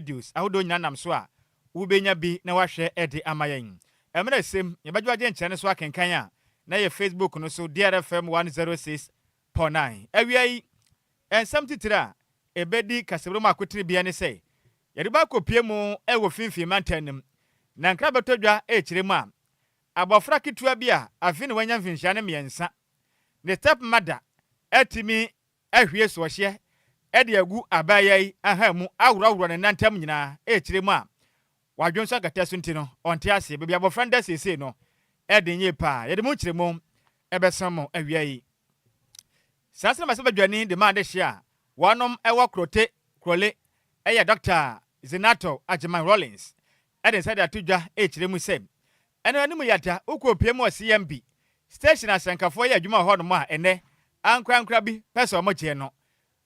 videos ahodoɔ nyinaa nam so a wobɛnya bi na wahwɛ de ama yɛn. Ɛmmerɛ sɛm yɛbɛgye wagye nkyerɛ no so akenkan a na yɛ Facebook no so, DRFM 106.9. Awia yi, ɛnsɛm titire a ɛbɛdi kasaburo mu akotene bia ne sɛ yɛde ba akɔpie mu ɛwɔ Finfin mantam no mu na nkra bɛtɔ dwa ɛrekyerɛ mu a abɔfra ketewa bi a afe ne wanya mfinhyia ne 3 ne step mother atumi ahwie soɔhyɛ ɛde agu abaayewa yi aha mu aworɔworɔ ne nantam nyinaa, ɛrekyerɛ mu a wadwo nso akata so nti no ɔnte aseɛ. Baabi abɔfra no da seesei no ɛde nye paa. Yɛde mu nkyerɛ mu ɛbɛsɛn mo awia yi. Saa sɛ na badwani de maa de hyɛ a wɔnom ɛwɔ Klottey Korle ɛyɛ Dr. Zanetor Agyeman Rawlings ɛde nsa de ato dwa ɛrekyerɛ mu sɛ ɛno anim yɛda wokɔ pie mu wɔ CMB station asɛnkafoɔ yɛ adwuma wɔ hɔnom a ɛnɛ ankorankora bi pɛ sɛ ɔmo gyeɛ no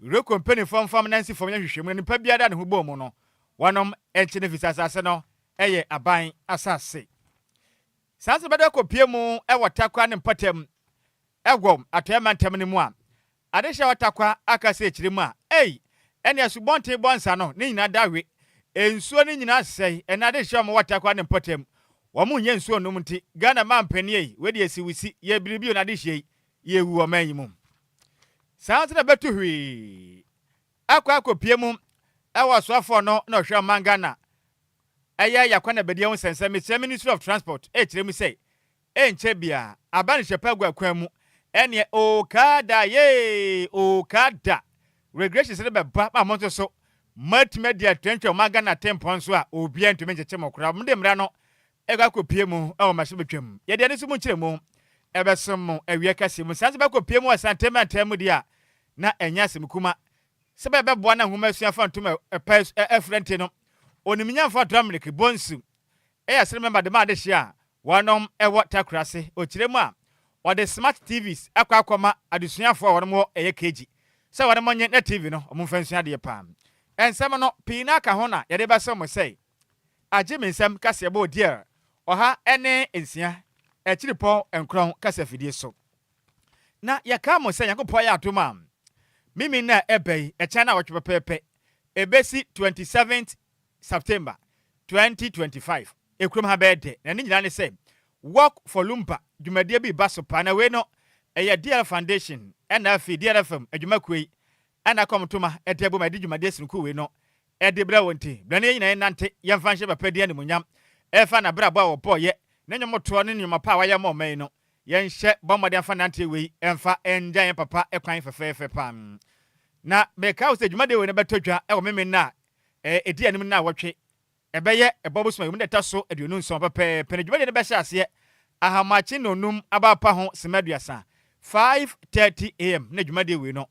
reko mpanimfoɔ mfam nansi fam yɛ hwehwɛmu na nipa biara ne ho bɔɔ mu no wɔnom ɛnkye no fisa asase no ɛyɛ aban asase. Saa nso bɛda kɔpie mu ɛwɔ Tarkwa ne mpɔtam ɛwɔ atɔeɛ mantam no mu a adehyɛ wɔ Tarkwa aka sɛ akyire mu a ei ɛne asubɔnten bɔnsa no ne nyinaa da we nsuo no nyinaa sɛe. Ɛna adehyɛ a wɔwɔ Tarkwa ne mpɔtam wɔn mo nyɛ nsuo nom nti Ghana man panin yi wei deɛ si wusi yɛ biribi o na adehyɛ yi yɛwu ɔman yi mu. Saa nso na bɛto hwee akɔ akɔpie mu ɛwɔ ɔsoafoɔ no na ɔhwɛ ɔman Ghana ɛyɛ yakɔ na bɛdeɛ ho nsɛnsɛm mesrɛ Ministry of Transport ɛkyerɛ mu sɛ ɛnkyɛ bia aba no hyɛ pa agu akwan mu ɛneɛ okada yee okada regulations no bɛba ma mo nso so matumi adi atwentwɛn ɔman Ghana tempɔn so a obiara ntumi nkyekye mo koraa. Mo de mmara no ɛkɔ akɔpie mu ɛwɔ mahyɛ bɛtwam. Yɛde ɛno nso mu nkyerɛ mu ɛbɛsom mo awia kɛseɛ mu. Saa nso bɛkɔpie mu wɔ Santɛm antam mu deɛ a na ɛnyɛ asɛm kuma sɛ bɛbɛboa na nhoma asua fa ntom ɛpɛ ɛfrɛ nti no onimnyamfo Dominic Bonsu ɛyɛ asere member de ma adehye a wɔnom ɛwɔ Takorase ɔkyerɛ mu a wɔde smart TVs akɔ akɔma adesuafoɔ a wɔnom wɔ ɛyɛ KG sɛ wɔnom nye na TV no ɔmo mfa nsua adeɛ paa. Ɛnsɛm no pii na aka ho na yɛde bɛsɛ mo sɛ agye me nsɛm kaseɛ bɔ odiɛ 106.9 kasa fidie so na yɛka mo sɛ Nyankopɔn yɛ adom a mimi na ɛbɛ yi ɛkyɛn na wɔtwe pɛpɛɛpɛ ɛbɛsi 27 September 2025 ekurom ha bɛyɛ dɛ na ne nyinaa ne sɛ Walk for Lumba dwumadie bi ba so paa. Na wei no ɛyɛ DL Foundation ɛna afei DRFM adwumakuo yi ɛna kɔmtoma ɛde abom ɛde dwumadie sononko wei no ɛde brɛ wɔn. Nti brɛ ne yɛn nyinaa nante yɛmfa nhyɛ papa di animuonyam ɛfa n'abrabɔ a wɔbɔɔyɛ ne nnwomtoɔ ne nneɛma pa a wayɛ ma ɔman yi no. Yɛnhyɛ bɔ mmɔden afa nante wei ɛmfa ɛngya yɛn papa ɛkwan fɛfɛɛfɛ paa. Na mɛka wo sɛ dwumadie wei no bɛtɔ dwa ɛwɔ meme no a ɛdi anim no a wɔtwe ɛbɛyɛ ɛbɔ bosom a mu da so 27 pɛpɛɛpɛ na dwumadie no bɛhyɛ aseɛ ahamakye nonum aba ho sima 30, 5:30 a.m. na dwumadie wei no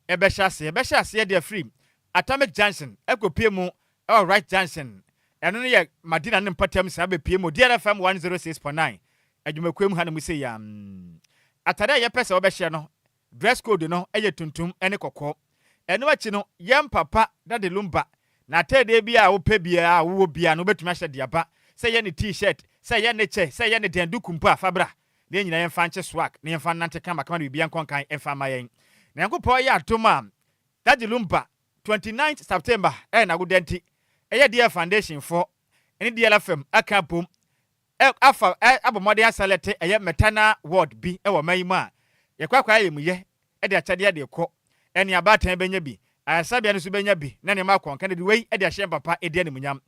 ɛbɛhyɛ aseɛ. Ɛbɛhyɛ aseɛ de afiri Atomic Junction ɛkɔpie mu ɛwɔ Right Junction, ɛno no yɛ Madina ne mpɔtam saa bɛpie mu DRFM 106.9 adwumakuo mu ha no mu sɛ yam. Atade a yɛpɛ sɛ wɔbɛhyɛ no, dress code no ɛyɛ tuntum ne kɔkɔɔ. Ɛno akyi no yɛn papa Daddy Lumba na ataadeɛ bi a wopɛ biara a wowɔ biara no wobɛtumi ahyɛ de aba, sɛ yɛ ne T-shirt, sɛ yɛ ne kyɛ, sɛ yɛ ne dɛn duku mpo a fabra na yɛn nyinaa yɛmfa nkye swag na yɛmfa nante kamakama na biribiara nkɔnkan ɛmfa ma yɛn. Na Nyankopɔn yɛ adom a Daddy Lumba 29 September ɛyɛ n'agoda nti ɛyɛ DL Foundation foɔ ɛne DLFM aka bom afa abɔ mmɔden asalɛte ɛyɛ maternal ward bi ɛwɔ ɔman yi mu a yɛkɔ akɔ ayɛ mu yɛ ɛde akyɛdeɛ de kɔ ɛne abaatan bɛnya bi, ayaresabea no nso bɛnya bi na nneɛma akɔnka no de wei ɛde ahyɛ papa ɛdi animuonyam.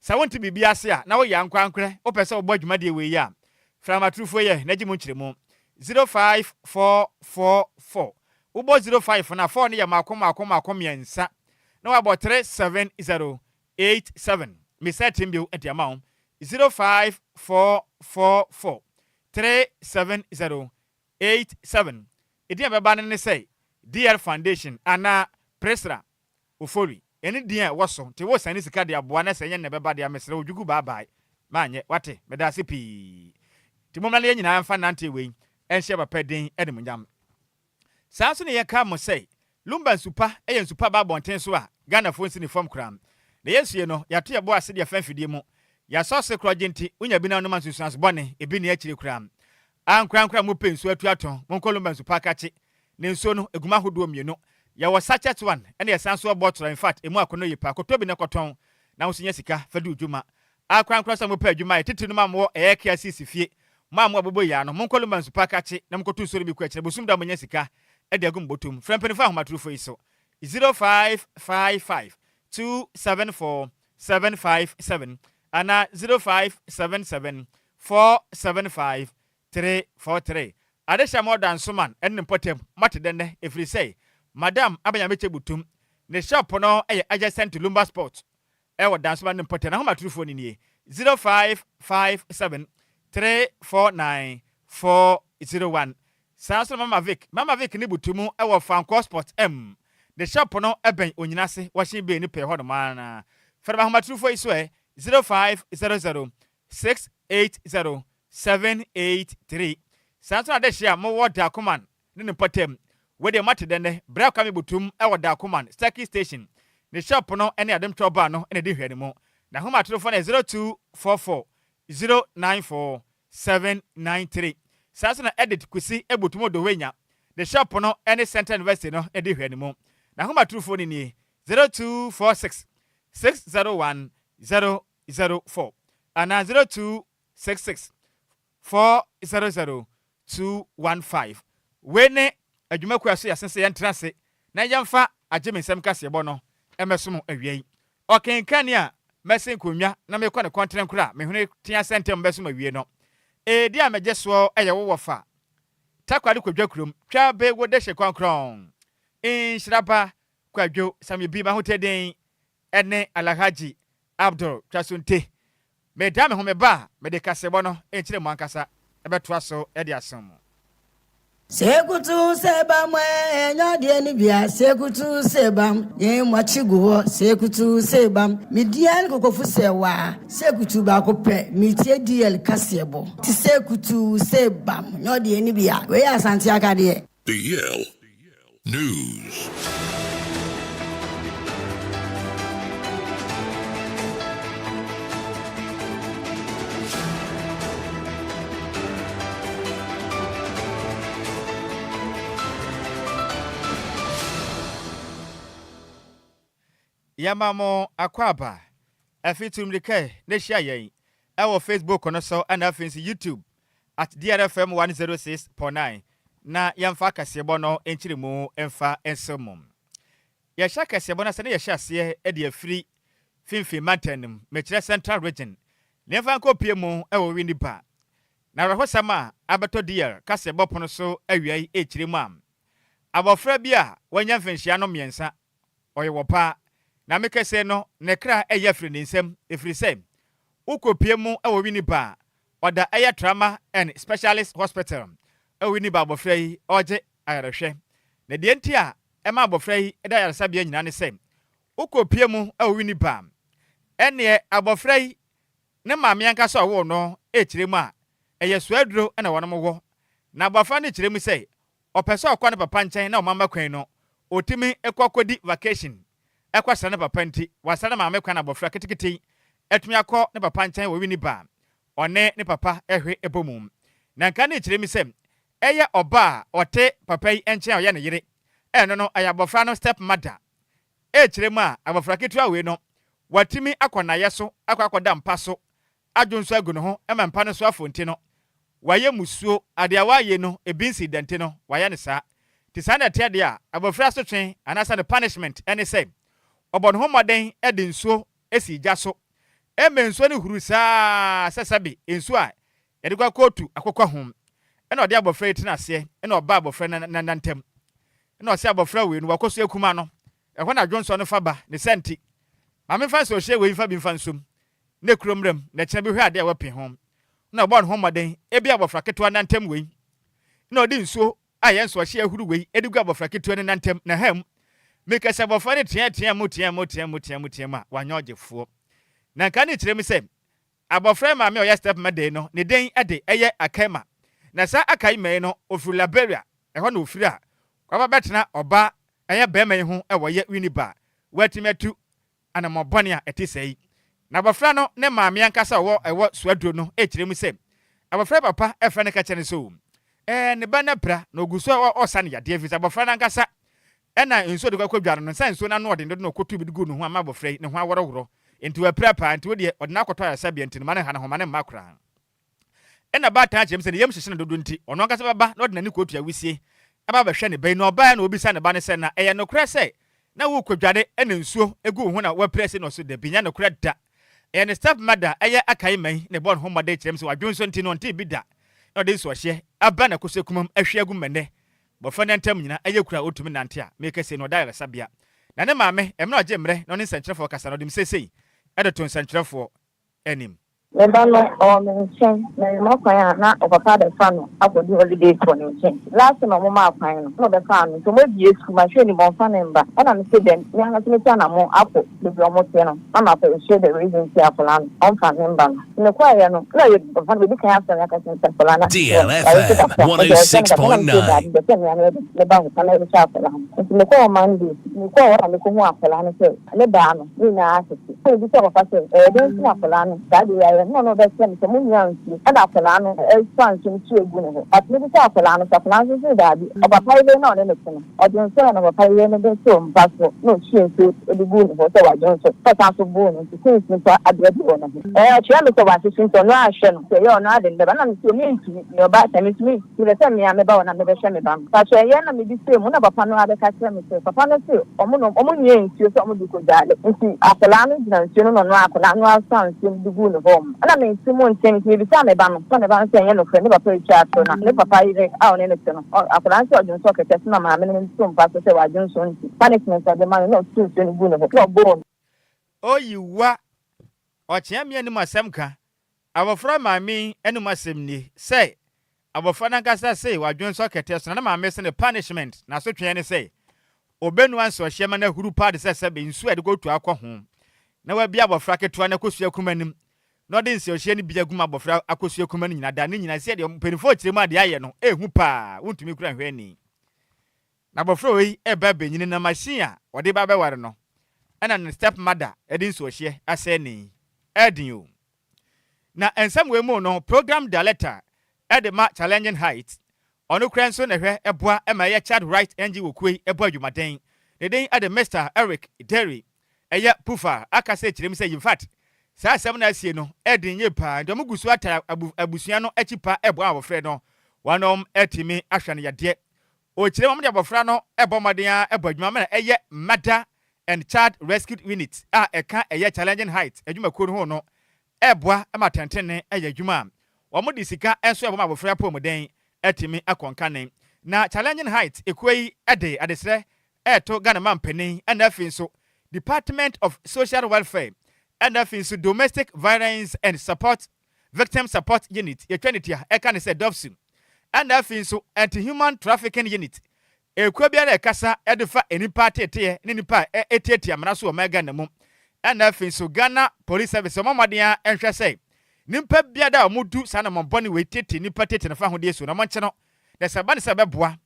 Sɛ wonte biribi ase a na woyɛ ankorankorɛ wopɛ sɛ wobɔ dwumadie wei yi a framaturufoɔ yɛ n'agye mu nkyerɛmu 05444. Wobɔ 05 na 4 no yɛ maako maako maako mmiɛnsa na wabɔ 37087. Mesɛ tem bio ɛde ama wo: 05444 37087. Ɛdin a bɛba no ne sɛ DR Foundation anaa Presra Ofori ɛne din a ɛwɔ so. Nti wosane sika de aboa na sɛ ɛnyɛ ne bɛba deɛ mesrɛ wodwugu baabae maanyɛ wate. Meda ase pii. Nti mommra no yɛn nyinaa mfa nante wei ɛnhyɛ papa din animuonyam. Saa nso ne yɛka mo sɛ Lumba nsupa ɛyɛ nsupa ba abɔnten so a Ghanafoɔ nsi ne fam koraa na yɛnsue no yɛato yɛbɔ ase deɛ fa mfidie mu yɛasɔ se korɔgye nti wonya bi na wonom nsusuanso bɔne ebi ne akyire koraa. Ankorankora mo pɛ nsuo atu atɔn, monkɔ Lumba nsupa akakye ne nsuo no egum ahodoɔ mmienu. Yɛwɔ sachet one ɛna yɛsan so bottle. In fact, emu akɔnɔ yie paa. Kɔtɔ bi na kɔtɔn na wo nso nya sika fa di wo dwuma. Akorankora sɛ mopɛ adwuma ayɛ, titiri no ma mowɔ ɛyɛ Kia Sisi fie, mo a mowɔ aboboyaa no, monkɔ Lumba Nsupa Akakye na monkɔto nsuo no bi kɔ akyire bosom da a monya sika de agu mo bɔtɔ mu. Frɛ mpanimfoɔ ahomatorofo yi so, 0555 274 757 anaa 0577 475 343. Adehyɛ ma ɔda nso man ne ne mpɔtam moate dɛ nnɛ ɛfiri sɛ Madam Aba Nyamekyɛ Butum ne shop no yɛ adjacent to Lumba Sport wɔ Dansoman ne mpɔtam. N'ahomatorofoɔ no nie, 0557 349 401. Saa nso na Mama Vic, Mama Vic ne Butum wɔ Fankor Sport M. Ne shop no bɛn Onyinase Washing Bay no pɛɛ hɔnom ara. Frɛ m'ahomatorofoɔ yi so ɛ, 0500 680 783. Saa nso na adehye a mowɔ Darkoman ne ne mpɔtam, wei deɛ moate dɛ nnɛ, Bra Kwame Butum wɔ Darkoman, Starkey Station, ne shop no ne Ademtɔ Bar no na ɛdi nhwɛanimu. N'ahomatorofo no yɛ 0244 094 793. Saa nso na Edith Kwesi Butum Odowenya, ne shop no ne Central University no na ɛdi nhwɛanimu. N'ahomatorofo no nie, 0246 601 004 anaa 0266 400 215. Wei ne adwumakuo a ɛso yɛ asen sɛ yɛntena ase na yɛmfa agye me nsɛm kaseɛbɔ no mmɛsom awiei. Ɔkenkanni a mɛsen nkonnwa na mekɔ ne kɔntene a me hwene tea sɛ ntɛm bɛsom awie no. Edi a megye soɔ yɛ wo wɔfa Takoradi Kwadwo kurom twa be wo dehye kɔnkrɔn nhyira ba Kwadwo Sami bi m'ahotɛden ne Alhaji Abdul Twasonte. Meda me ho meba a, mede kaseɛbɔ no nkyerɛ mu ankasa bɛtoa so de asom mo. Sekutu seba mwe nyɔdeɛ no bia sekutu sebam yɛn mwakyi gu hɔ sekutu sebam media ne kokofo sɛ waa sekutu baako pɛ metie DL kaseɛbɔ te sekutu sebam nyɔdeɛ no bia wei yɛ Asante akadeɛ. DL News. Yɛma mo akwaaba afi Tummirika na hyia yɛn ɛwɔ Facebook no so ɛna afei nso YouTube at DRFM 106.9 na yɛmfa kaseɛbɔ no nkyerɛmu mfa nso mu. Yɛhyɛ kaseɛbɔ no ase na yɛhyɛ aseɛ de afiri Finfin mantam no mu, mekyerɛ Central Region, na yɛmfa nkɔpie mu wɔ Winneba. Na awerɛhosɛm a abɛtɔ DR kaseɛbɔ pono so awia yi ɛkyerɛ mu a, abɔfra bi a wanya mfinhyia no 3, ɔyɛ wɔ paa, na mekɛsɛ no ne kra ɛyɛ afiri ne nsam, ɛfiri sɛ wokɔpie mu wɔ Winneba a, ɔda ɛyɛ Trauma and Specialist Hospital ɛwɔ Winneba. Abɔfra yi ɔgye ayarehwɛ, na deɛ nti a ɛma abɔfra yi da ayaresabea nyinaa ne sɛ wokɔpie mu ɛwɔ Winneba, ɛneɛ abɔfra yi ne maame ankasa a ɔwoo no ɛkyerɛ mu a ɛyɛ soaduro ɛna wɔnom wɔ, na abɔfra no kyerɛ mu sɛ ɔpɛ sɛ ɔkɔ ne papa nkyɛn na ɔmama kwan no ɔtumi kɔ kɔdi vacation ɛkɔsra ne papa, nti wasra ne maame kwan. Abɔfra ketekete yi atumi akɔ ne papa nkyɛn wɔ Winneba, ɔne ne papa ɛhwe ɛbɔ mu, na nka ne kyerɛ mu sɛ ɛyɛ ɔba a ɔte papa yi nkyɛn a ɔyɛ ne yere, ɛno no ɛyɛ abɔfra no step mother. Ɛkyerɛ mu a abɔfra ketewa wei no watumi akɔ nayɛ so akɔ akɔda mpa so adwo nso agu ne ho ma mpa no so afɔ, nti no wayɛ musuo adeɛ a wayɛ no ebi nsi dante no wayɛ no saa. Nti saa na ɛteɛ deɛ a, abɔfra asotwe anaasɛ ne punishment ɛne sɛ ɔbɔ ne ho mmɔden de nsuo esi gya so ɛmɛ nsuo no huru saa sɛ sɛbe nsuo a yɛde kɔ akɔtu akokɔ ho, ɛna ɔde abɔfra yi tena aseɛ, ɛna ɔba abɔfra no nantam, ɛna ɔsɛ abɔfra wei no wakɔ so akuma no ɛhɔ na adwonsɔ no fa ba ne sɛ, nti maame fa nsuo hyɛ wei mfa bi mfa nsom ne kuro mmerɛm na kyerɛ bi hwɛ adeɛ a wɔpe ho, na ɔbɔ ne ho mmɔden ebi abɔfra ketewa nantam wei, na ɔde nsuo a yɛn nso ɔhyɛ ahuru wei de gu abɔfra ketewa no nantam na ha mu. Mekasa abɔfra no teatea mu teɛ mu teɛ mu teɛ mu teɛ mu a wanyɛ ɔgyefoɔ. Na nka ne kyerɛ mu sɛ abɔfra yi maame a ɔyɛ step mother no ne den de ɛyɛ Akaima, na saa Akaima yi no ofiri Liberia, ɛhɔ na ofiri a waba bɛtena ɔba ɛyɛ bɛrima yi ho ɛwɔ yɛ Winneba. Watumi atu anammɔbɔne a ɛte sɛ yi, na abɔfra no ne maame ankasa a ɔwɔ ɛwɔ suaduro no ɛkyerɛ mu sɛ abɔfra yi papa ɛfrɛ no ka kyerɛ no sɛ o ɛɛ ne ba no apira na ogu so a ɔsa no yadeɛ, firi sɛ abɔfra no ankasa ɛna nsuo de kɔ akɔdware no nsa nsuo no ano ɔden dodo na ɔkɔtu bi de gu ne ho ama abɔfra yi ne ho aworɔworɔ. Nti wapira paa, nti wo deɛ ɔde no akɔtɔ ayaresabea nti no ma no nha ne ho, ma no mma koraa. Ɛnna baatan kyerɛ mu sɛ ne yam hyehye no dodo nti, ɔno ankasa bɛba na ɔde n'ani kɔtua wisie aba abɛhwɛ ne ba yi. Na ɔbaeɛ na ɔbisa ne ba no sɛ, Na ɛyɛ nokorɛ sɛ na worekɔdware na nsuo gu wo ho na woapira sei? Na ɔse, Dabi, ɛnyɛ nokorɛ da. Ɛyɛ ne stepmother a ɛyɛ Akaima yi na ɛbɔɔ ne ho mmɔden kyerɛ mu sɛ wadwo nso nti no ɔntee bi da na ɔde nsuɔhyeɛ aba n'akosua mu ahwie agu mu ma nnɛ mmɔfra no ntam nyinaa ɛyɛ kura a ɔtumi nante a meka sei no ɔda ayaresabea. Na ne maame, mmerɛ a ɔgye mmerɛ na ɔne nsɛnkyerɛfoɔ kasa no ɔde me seesei de to nsɛnkyerɛfoɔ anim. Me ba no, ɔwɔ me nkyɛn, na mema kwan a na ɔpapa abɛfa no akɔdi holidays wɔ ne nkyɛn. Last time a wɔmaa kwan no, na ɔbɛfaa no, nti wɔabue sukuu, mahwɛ anim, ɔmfa no mba. Ɛna mese dɛn, me ankasa mɛtu anamɔn akɔ baabi a wɔte no na makɔ share the reason nti a akwadaa no, ɔmfa no mba no. Nti mekɔeɛ no, na ɔyɛ papa no, baabi kan afrɛ me aka kyerɛ me sɛ akwadaa no ahyehyɛ, wayɛ kakra, nti ɔhwɛ no kakra, ɛna mese daabi, mepɛ sɛ me ara meba hɔ na mɛhwɛ akwadaa no. Nti mekɔɔ Monday, mekɔɔ hɔ na mekɔhuu akwadaa no sɛ ne baa no, ne nyinaa ahyehye. Ɛna mebisaa papa sɛ, Ɛyɛ dɛn nti na akwadaa no saa ade yi ayɛ no? Ɛna ɔno ɔbɛkyerɛ me sɛ, Monwia nsuo. Ɛna akwadaa no fa nsuo no tu agu ne ho. But mebisaa akwadaa no sɛ, akwadaa no nso se daabi. Ɔpapa yere no a ɔne no te no, ɔde nsuo na papa yere no de too mpa so na ɔhwie nsuo de guu ne ho sɛ wadwo nso. Na ɔsan nso boo no nti since nso abrɛ bi wɔ ne ho. Ɛɛ ɔkyerɛ me sɛ wahyehye nti ɔno ara nhwɛ no. Sɛ ɛyɛ ɔno ara de no bɛba. Ɛna mese, Mentumi, meyɛ ɔbaatan mentumi. Mepɛ sɛ me ara meba hɔ na mebɛhwɛ me ba no. Pakyɛ, ɛyɛ na mebisaa mu na papa no ara bɛka kyerɛ me sɛ, papa no se ɔmo nom, ɔmo nwie nsuo sɛ ɔmo de kɔ gyaade. Nti akwadaa no gyina nsuo no na ɔno ara akwadaa no ara saa nsuo no de guu ne hɔ. Ɛna mente mu ntem nti mebisaa me ba no, na me ba no sɛ ɛnyɛ nokorɛ, ne papa retwa atoro na ne papa yere a ɔne no te no, ɔ, akwadaa no sɛ ɔdwonsɔ kɛkɛ so na maame no to mpa so sɛ wadwonsɔ nti punishment a ɔde ma no na ɔtoo nsuo no guu ne hɔ na ɔbɔɔ no. Oyi wa, ɔkyea me anim asɛm ka. Abɔfra maame yi anom asɛm nie, sɛ abɔfra no ankasa se wadwonsɔ kɛtɛ so na ne maame se ne punishment, n'asotweɛ ne sɛ ɔbɛnua nsuɔhyeɛ ma no ahuru paa te sɛ sɛbe nsuo a yɛde kɔtu akɔ ho, na wabia abɔfra ketewa no akosua kuma anim na ɔde nsuɔhyeɛ no bi agu ma abɔfra akosua kuma no nyina da ne nyina sɛ deɛ mpanimfoɔ kyerɛ mu a deɛ ayɛ no ɛhu paa wontumi kura nhwɛ ani. Na abɔfra wei reba abɛnyini na machine a ɔde ba abɛware no ɛna ne step mother de nsuohyeɛ asɛe ne yi. Ɛɛden o. Na nsɛm wei mu no program director de ma Challenging Heights, ɔno koraa nso na ɛhwɛ boa ma ɛyɛ Child Right NGO kuo yi bɔ adwumaden. Ne din de Mister Eric Derry. Ɛyɛ Pufar akasa kyerɛ mu sɛ infact saa asɛm no a asie no ɛɛden yie paa nti wɔn gu so ataa abusua no akyi pa ɛboa abɔfra no wɔnom atumi ahwɛ no yadeɛ. Ɔkyerɛ mu, wɔde abɔfra no bɔ mmɔden ara bɔ adwuma ma ɛyɛ Mother and Child Rescue Unit a ɛka ɛyɛ Challenging Heights adwumakuo no ho no reboa ma atɛntrenee ayɛ adwuma a wɔde sika nso ɛbɔ ma abɔfra apɔwmuden atumi akɔ nkane. Na Challenging Heights ekuo yi de adesrɛ reto Ghana mampanin ɛna afei nso Department of Social Welfare ɛna afei nso Domestic Violence and Support Victim Support Unit, yɛtwa ne ti a, ɛka ne sɛ DOVVSU, ɛna afei nso Anti-Human Trafficking Unit, ekuo biara a ɛkasa de fa nnipa ateeteeɛ ne nnipa a ɛtiatia mmara so wɔ ɔman Ghana mu, ɛna afei nso Ghana Police Service, wɔmmɔ mmɔden ara nhwɛ sɛ nnipa biara a wɔdu saa anammɔn bɔne wei tete nnipa tete no fa ahodie so na wɔnkye no, na sɛ ɛba ne sɛ ɛbɛboa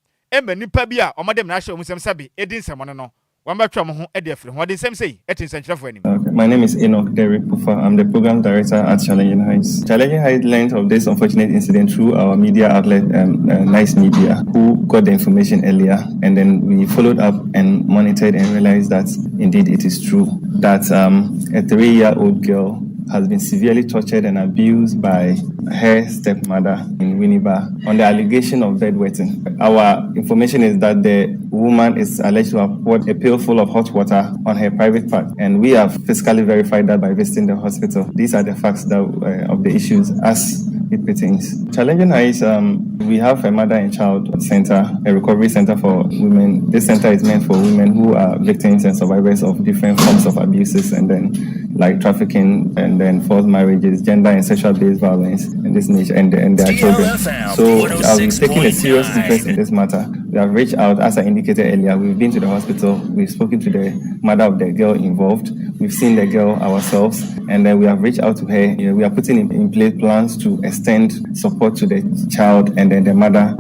ma nnipa bi a wɔde mmara hyɛ wɔn nsam sɛbe di nsɛmmɔne no, wɔbɛtwe wɔn ho de afiri ho. Wɔde nsɛm sei te nsɛnkyerɛfoɔ anim. Okay, my name is Enoch Derek Pufa. I'm the program director at Challenging Heights. Challenging Heights learned of this unfortunate incident through our media outlet, Nice Media, who got the information earlier, and then we followed up and monitored and realized that indeed it is true that a 3-year-old girl has been severely tortured and abused by her stepmother in Winneba on the allegation of bedwetting. Our information is that the woman is alleged to have poured a pail full of hot water on her private part, and we have physically verified that by visiting the hospital. These are the facts that, of the issues as it pertains. Challenging Heights, we have a mother and child center, a recovery center for women. This center is meant for women who are victims and survivors of different forms of abuses, and then like trafficking, and then forced marriages, gender and sexual based violence, and this nature, and their children. So we've taken a serious interest in this matter. We have reached out, as I indicated earlier, we've been to the hospital, we've spoken to the mother of the girl involved, we've seen the girl ourselves, and then we have reached out to her. We are putting in place plans to extend support to the child and then the mother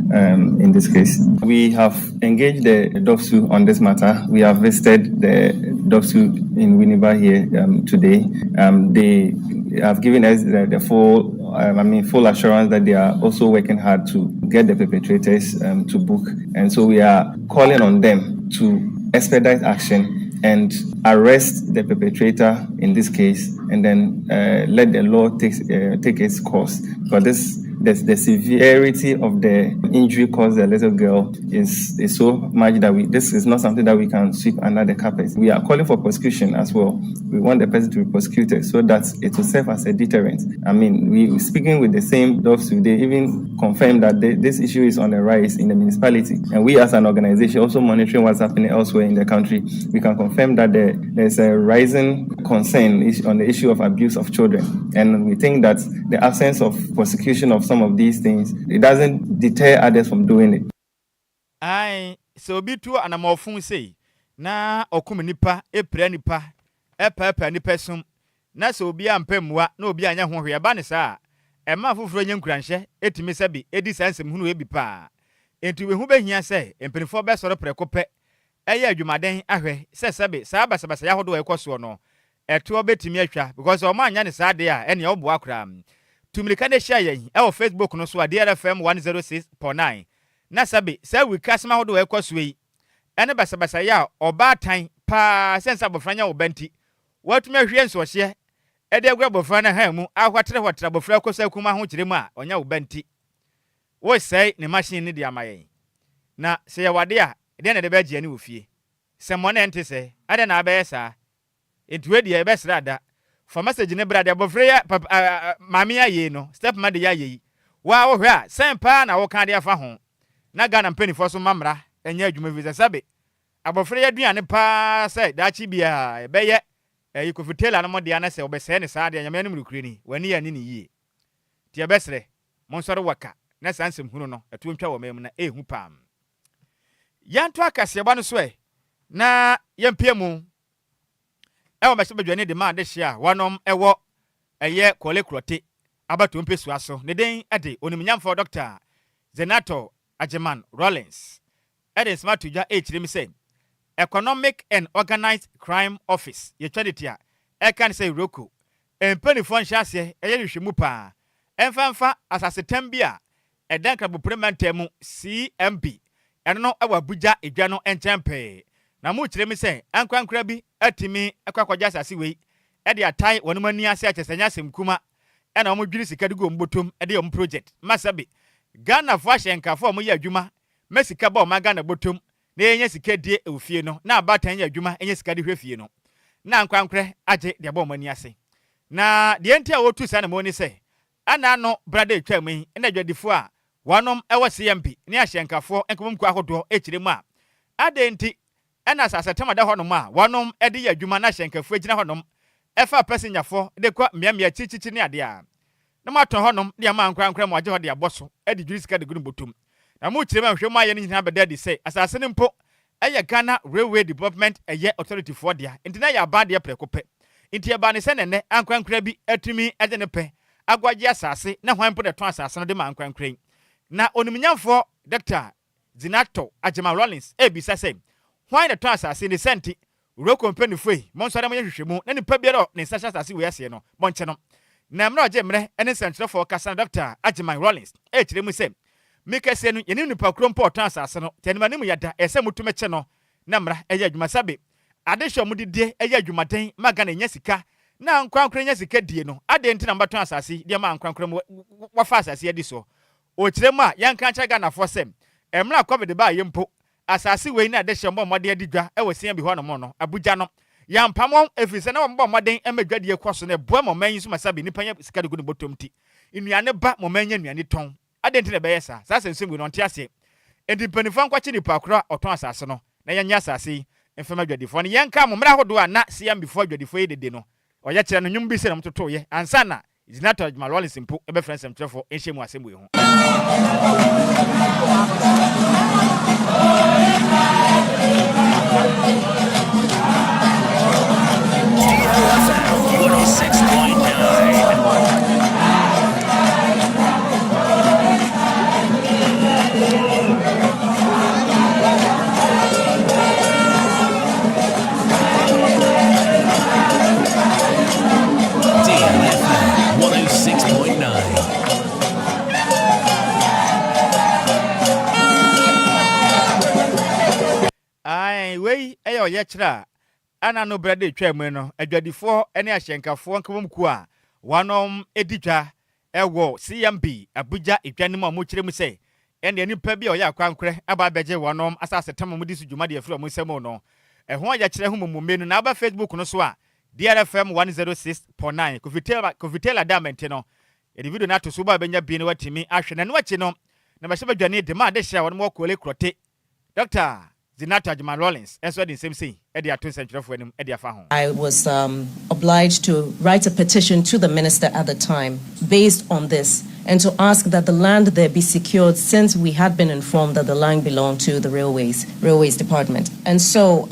in this case. We have engaged the DOVVSU on this matter. We have visited the DOVVSU in Winneba here today. They have given us the full, full assurance that they are also working hard to get the perpetrators to book. And so we are calling on them to expedite action and arrest the perpetrator in this case and then let the law take, take its course. But this the severity of the injury caused the little girl is, is so much that we this is not something that we can sweep under the carpet. We are calling for prosecution as well. We want the person to be prosecuted so that it will serve as a deterrent. I mean, we speaking with the same DOVVSU, they even confirmed that they, this issue is on the rise in the municipality. And we as an organization also monitoring what's happening elsewhere in the country, we can confirm that there, there's a rising concern on the issue of abuse of children. And we think that the absence of prosecution of some of these things, it doesn't deter others from doing it. Ae, sɛ obi tu anamɔfo sei na ɔkum nipa, epira nipa, ɛpaapaa nipa sum, na sɛ obi ampɛ mmoa na obi anyɛ ho hwee, ɛba ne saa a, ɛma afoforɔ nya nkuranhyɛ etumi sɛ bi edi saa nsɛm hunu ebi paa. Enti wehu behia sɛ mpanimfoɔ bɛsɔre prɛko pɛ ɛyɛ adwumaden ahwɛ sɛ sɛbe saa basabasayɛ ahodoɔ a ɛkɔ soɔ no ɛtoɔ bɛtumi atwa, because ɔmo anya ne saa deɛ a, ɛnea ɔboa koraa. Tumirika no ahyia yɛn ɛwɔ Facebook no so a DRFM 106.9 na sɛbe saa wika asɛm ahodoɔ a ɛkɔ soɔ yi ɛne basabasayɛ a ɔbaatan paa sɛ nsa abɔfra nya wo ba nti watumi ahwie nsoɔhyeɛ ɛde agu abɔfra no han mu ahwatere hwatere abɔfra kɔ sɛ kuma ho kyerɛ mu a ɔnya wo ba nti wosɛe ne machine no de ama yɛn. Na sɛ yɛwɔ ade a ɛdeɛ na ɛde bɛgye ani wɔ fie sɛ mmɔ na ɛnte sɛ adɛn na abɛyɛ saa. Nti wei deɛ, ɛbɛsrɛ ada fa message ne bra deɛ abɔfra yi papa maame ayɛ no, step mother yi ayɛ yi waa wohwɛ a sɛn paa na wɔka de afa ho na Ghana mpanimfoɔ so ma mmara ɛnyɛ adwuma fi sɛ sɛbe abɔfra yi aduane paa sɛ daakye biara ɛbɛyɛ ɛyi Kofi Taylor no mo deɛ, na sɛ ɔbɛsɛe ne saa deɛ, Nyame anim nokure ni, w'ani yɛ ani ne yie. Nti ɛbɛsrɛ monsɔre waka na saa nsɛm hunu no ɛtoɔ ntwa wɔ man mu na ɛɛhu paa. Yɛnto akaseɛbɔ no so ɛ na yɛmpie mu ɛwɔ bɛhyɛ badwani de ma adehye a wɔnom ɛwɔ ɛyɛ Korle Klottey abatoɔ mpɛsua so. Ne den ɛde onimnyamfoɔ Dr. Zanetor Agyeman Rawlings ɛde nsɛm ato dwa ɛrekyerɛ mu sɛ Economic and Organized Crime Office, yɛtwa de tia ɛka ne sɛ EOCO mpanimfoɔ nhyɛ aseɛ ɛyɛ nhwehwɛmu paa ɛmfa asasetam bi a ɛda Nkrabopore mantam mu, CMB, ɛno no ɛwɔ Abuja edwa no nkyɛn pɛɛ. Na mo kyerɛ mi sɛ ankorankora bi atumi ɛkɔ akɔgye asase wei ɛde atae wɔn ani ase akyɛ sɛ nyɛ asɛm kuma ɛna wɔn dwiri sika de gu wɔn bɔtɔm ɛde wɔn project masabi. Ghanafoɔ ahyɛnkafoɔ a wɔyɛ adwuma mɛ sika ba ɔman Ghana bɔtɔm na yɛnyɛ sika die ɛwɔ fie no na abaatan yɛ adwuma ɛnyɛ sika de hwɛ fie no na ankorankorɛ agye deɛ ɛbɔ wɔn ani ase. Na deɛ nti a wɔtu saa na mo ni sɛ ɛna ano brada etwa mu yi ɛna adwadifoɔ a wɔnom ɛwɔ CMP ne ahyɛnkafoɔ nkɔmɔmkuo ahodoɔ akyire mu a adɛn nti ɛna asasetam ada hɔnom a wɔnom ɛde yɛ adwuma na ahyɛnkafoɔ gyina hɔnom ɛfa passengerfoɔ de kɔ mmeammea akyirikyiri ne adeɛ a na moatɔn hɔnom de ama ankorankora ma wɔagye hɔ de abɔ so de dwiri sika de gu no bɔtɔm. Na mo kyerɛ mu a nhwɛ mu ayɛ no nyinaa bɛda adi sɛ asase no mpo ɛyɛ Ghana Railway Development ɛyɛ Authority foɔ dea, nti na yɛ aban deɛ prɛko pɛ. Nti ɛbaa ne sɛ nɛnɛ ankorankora bi atumi de ne pɛ agoagye asase na hwan mpo de tɔn asase no de ma ankorankora yi? Na onimnyamfoɔ Dr. Zanetor Agyeman Rawlings ebisa sɛ hwan na tɔn asase ne sɛnti EOCO mpanimfoɔ yi mo nsɔre mo yɛ hwehwɛmu na nipa biara ne nsa hyɛ asase wei aseɛ no bɔnkyɛ no. Na mmerɛ ɔgye mmerɛ ne nsɛntwerɛfoɔ kasa no, Dr. Agyeman Rawlings ɛkyerɛ mu sɛ mekɛseɛ no yɛne nipa kuro mpo ɔtɔn asase no tɛnima ne mu yɛda ɛsɛ mutumi kyɛ no na mmara ɛyɛ adwuma sabe adehyɛ ɔmo didie ɛyɛ adwumaden ma Ghana nya sika na ankorankora nya sika die no. Adeɛ nti na mbɛtɔn asase deɛ ma ankorankora mu wafa asase adi soɔ? Ɔkyerɛ mu a yɛnka nkyerɛ Ghanafoɔ sɛ mmerɛ a COVID baa yɛ mpo, asase wei na adehyɛ mbɔ mmɔden adi dwa ɛwɔ sia bi hɔnom no Abuja no, yɛampam wɔn ɛfiri sɛ na wɔmbɔ mmɔden ma dwadie kɔ so na ɛboa ma ɔman yi so ma sabi nnipa nya sika de gu ne bɔtɔm ti nnuane ba ma ɔman nya nnuane tɔn. Adeɛ nti na ɛbɛyɛ saa saa sɛnsɛm wei no ɔnte aseɛ. Enti mpanimfoɔ nkɔkye nipa korɔ a ɔtɔn asase no na yɛnyɛ asase yi mfɛm adwadifoɔ no. Yɛnka mo mmerɛ ahodoɔ a na CMB foɔ adwadifoɔ yi dede no ɔyɛ kyerɛ no nnwom bi sɛ na ɔmototoyɛ ansa na Zanetor Agyeman Rawlings mpo ɛbɛfrɛ nsɛmtwerɛfoɔ ɛnhyɛ mu asɛm wei ho. DLFM 106.9. DLFM 106.9. Ae, wei ɛyɛ ɔyɛkyerɛ a Ɛna no berɛ de retwa mu no, adwadifoɔ ne ahyɛnkafoɔ nkabom kuo a wɔnom di dwa wɔ CMB Abuja edwa no mu a wɔkyerɛ mu sɛ ɛnneɛ nipa bi a ɔyɛ akwankorɛ aba abɛgye wɔnom asase tam a wɔdi so dwuma de afiri wɔn nsam no. Ɛho ayɛkyerɛ ho mmummue no na aba Facebook no so a DRFM 106.9 Kofi Taylor, Kofi Taylor da mente no yɛde video no ato so ba bɛnya bi na watumi ahwɛ. Na ɛno akyi no na bɛhyɛ badwani de ma adehyɛ a wɔnom wɔ Korle Klottey Dr. Zanetor Agyeman-Rawlings nso de nsɛm sei de ato nsɛntwerɛfoɔ anim de afa ho. I was obliged to write a petition to the minister at the time based on this and to ask that the land there be secured, since we had been informed that the land belonged to the railways department. And so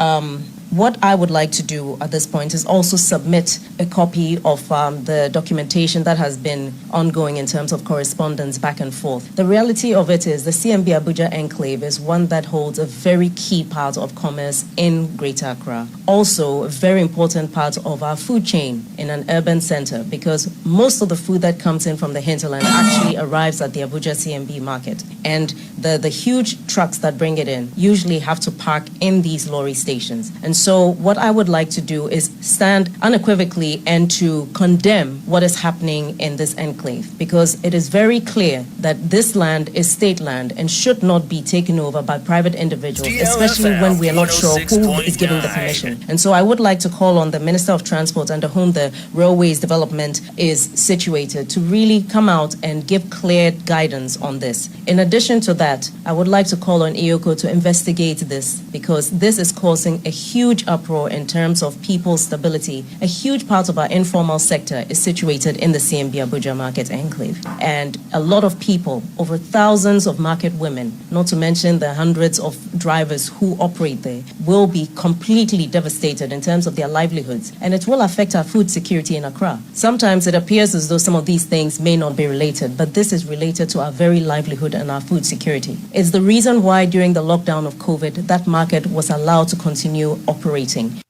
what I would like to do at this point is also submit a copy of the documentation that has been ongoing in terms of correspondence back and forth. The reality of it is the CMB Abuja enclave is one that holds a very key part of commerce in Greater Accra. Also, a very important part of our food chain in an urban center, because most of the food that comes in from the hinterland actually arrives at the Abuja CMB market. And the huge trucks that bring it in usually have to park in these lorry stations. And so what I would like to do is stand unequivocally and to condemn what is happening in this enclave, because it is very clear that this land is state land and should not be taken over by private individuals, especially when we are not sure who is giving the permission. And so I would like to call on the Minister of Transport, under whom the railways development is situated, to really come out and give clear guidance on this. In addition to that, I would like to call on EOCO to investigate this, because this is causing a huge uproar in terms of people's stability. A huge part of our informal sector is situated in the CMB Abuja Market Enclave. And a lot of people, over thousands of market women, not to mention the hundreds of drivers who operate there, will be completely devastated in terms of their livelihoods. And it will affect our food security in Accra. Sometimes it appears as though some of these things may not be related, but this is related to our very livelihood and our food security. It's the reason why during the lockdown of COVID, that market was allowed to continue operating.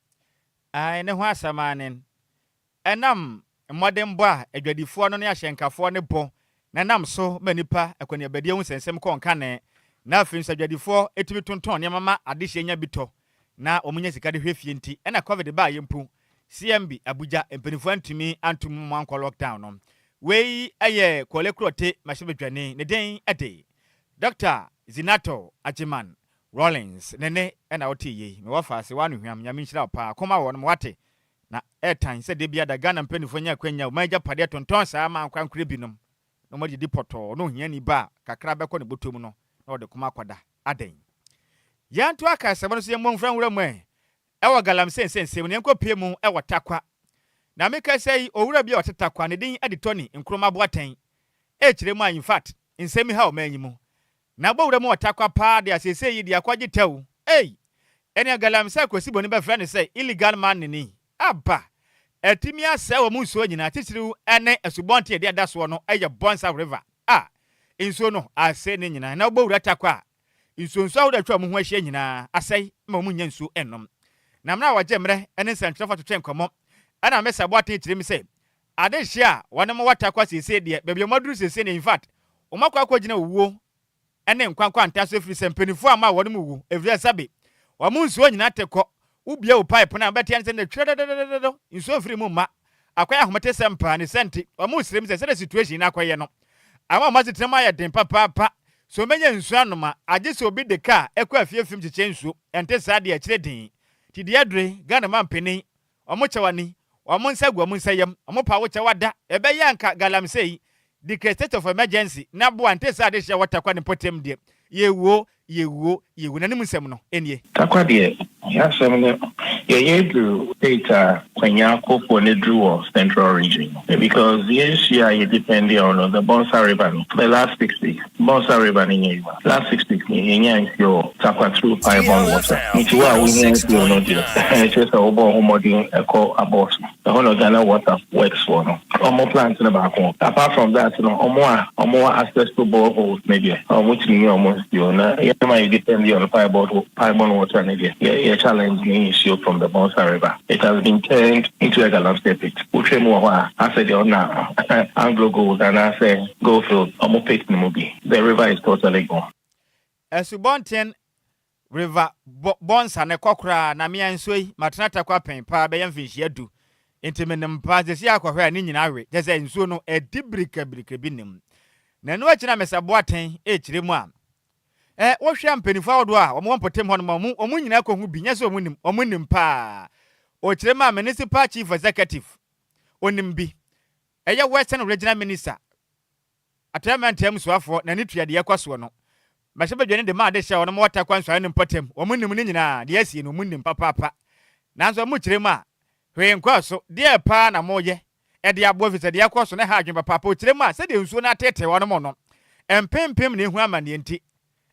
Ae, ne ho asɛm ane ɛnam mmɔdenbɔ a adwadifoɔ no ne ahyɛnkafoɔ ne bɔ na nam so ma nipa akɔneabadie ho nsɛnsɛm kɔ nkane, na afei nso adwadifoɔ etumi tontɔn nneɛma ma adehyɛ nya bi tɔ na wɔn nya sika de hwɛ fie. Nti ɛna COVID baa yɛ mpo, CMB Abuja mpanimfoɔ ntumi antum mu ankɔ lockdown no. Wei ɛyɛ Korle Klottey mmarahyɛbadwani ne den ɛde Dr. Zanetor Agyeman Rawlings ne ne ɛna ɔte yie mewɔ faase wa no hwam. Nyame nhyira wo paa kɔma wɔ no wate na ɛtan sɛ de bia da Ghana mpanimfoɔ nya akwanya ɔman agyapadeɛ tontɔn saa ma nkwankorɛ binom na wɔn pɔtɔɔ na ohiani ba a kakra bɛkɔ ne bɔtɔ mu no na ɔde kɔma akɔda adan. Yɛnto aka asɛm no so, yɛmmɔ mfra nwura mu ɛ ɛwɔ galamsey nsɛnsɛm no. Yɛnkɔ pie mu ɛwɔ Takwa na meka sɛ yi owura bi a ɔte Takwa ne din ade Tony Nkrumah Boateng ɛkyerɛ mu a, in fact, nsɛm ha ɔman yi mu na bɔ wura mu wɔ Takwa paa de asiesie yi de akɔgye tɛw ei ɛne galamsey akwasi bɔne bɛfrɛ no sɛ illegal mining ni aba ɛtumi asɛe wɔ mu nsuo nyinaa, titiriw ɛne asubɔnten yɛde ada soɔ no ɛyɛ Bonsa River a nsuo no asɛe ne nyinaa. Na wobɔ wura Takwa a, nsuonsuo ahodoɔ atwa wɔn ho ahyia nyinaa asɛe ma wɔn nya nsuo ɛnom. Na mmerɛ a wɔgye mmerɛ ne nsɛntwerɛfoɔ twetwe nkɔmmɔ ɛna mesa Boateng kyerɛ mi sɛ adehyɛ a wɔne mo wɔ Takwa siesie deɛ baabi a wɔaduru siesie ne, in fact, wɔn akɔ akɔgyina owuo ne nkwankwanta so, efiri sɛ mpanimfoɔ ama wɔn mu wu efiri ɛsɛbe wɔn nsuo nyinaa te kɔ. Wobie wo pipe no a bɛteɛ no sɛ ne twerɛ dɛdɛdɛdɛdɛ nsuo mfiri mu mma akɔyɛ ahomete sɛm paa ne sɛnti wɔn srem sɛ sɛdeɛ situation no akɔyɛ no ama wɔn asetena mu ayɛ den papaapa so wɔbɛnya nsuo anoma agye sɛ obi de kaa ɛkɔ afie fim kyekyɛ nsuo. Ɛnte saa deɛ akyerɛ den ti deɛ adure Ghana ma mpanin wɔn kyɛw ani wɔn nsa gu wɔn nsa yam wɔn pa awokyɛw ada ɛbɛyɛ anka galamsey yi declare state of emergency na boa. Nte saa de hyɛ wɔ Takwa ne mpɔtam deɛ yɛwuo yɛwuo yɛwu n'anim nsɛm no nie. Takwa deɛ, yɛasɛm no yɛyɛ duru state a Kwanya akofoɔ no duru wɔ Central Region, because yɛnsuo a yɛdepend on no, the Bonsa River no, the last 6 weeks Bonsa River no nyɛ adwuma. Last 6 weeks ni yɛnya nsuo wɔ Takwa through pipe-borne water. Nti wo a wohia nsuo no deɛ, ɛkyerɛ sɛ wobɔ ho mmɔden ɛkɔ abɔɔso ɛhɔ no Ghana Water Works wɔ no ɔmo plant no baako. Apart from that no, ɔmo a ɔmo wɔ access to boreholes ne deɛ, ɔmo tumi nyɛ ɔmo nsuo. Na yɛma yɛ depend on pipe-borne water ne deɛ, yɛ challenge ne nsuo from the Bonsa River, it has been turned into a galamsey pit. Wotwa mu wɔ hɔ a, asɛ deɛ ɔna Anglo Gold anaasɛ Goldfield ɔmo pit no mu bi. The river is totally gone. Asubɔnten River Bɔ Bɔnsa no kɔ koraa na me ara nsuo yi matena Tarkwa pɛn paa bɛyɛ mfinhyia du nti menim paa seesei akɔhwɛ a ne nyinaa we kyerɛ sɛ nsuo no ɛdi birika birika bi nnim. Na ɛno akyi na Mister Boateng rekyerɛ mu a ɛ wohwɛ a mpanimfoɔ ahodoɔ a wɔwɔ mpɔtam hɔnom a wɔn wɔn nyinaa kɔhu bi nyɛ sɛ wɔn nim wɔn nim paa. Ɔkyerɛ mu a Municipal Chief Executive ɔnim bi ɛyɛ Western Regional Minister Atɔeɛ Mantam soafoɔ na ne tua deɛ ɛkɔ soɔ no. Mmarahyɛbadwani de ma adehyɛ a wɔnom wɔ Tarkwa Nsuaeɛ no mpɔtam. Wɔn nim ne nyinaa, deɛ asie no wɔn nim papaapa. Nanso wɔn kyerɛ mu a, hwee nkɔɔ so. Deɛ paa na moyɛ de aboa ɛfiri sɛ deɛ ɛkɔ so no ɛha adwene papaapa. Ɔkyerɛ mu a, sɛdeɛ nsuo no ateetee wɔnom no, mpempem na ɛhu amaneɛ nti,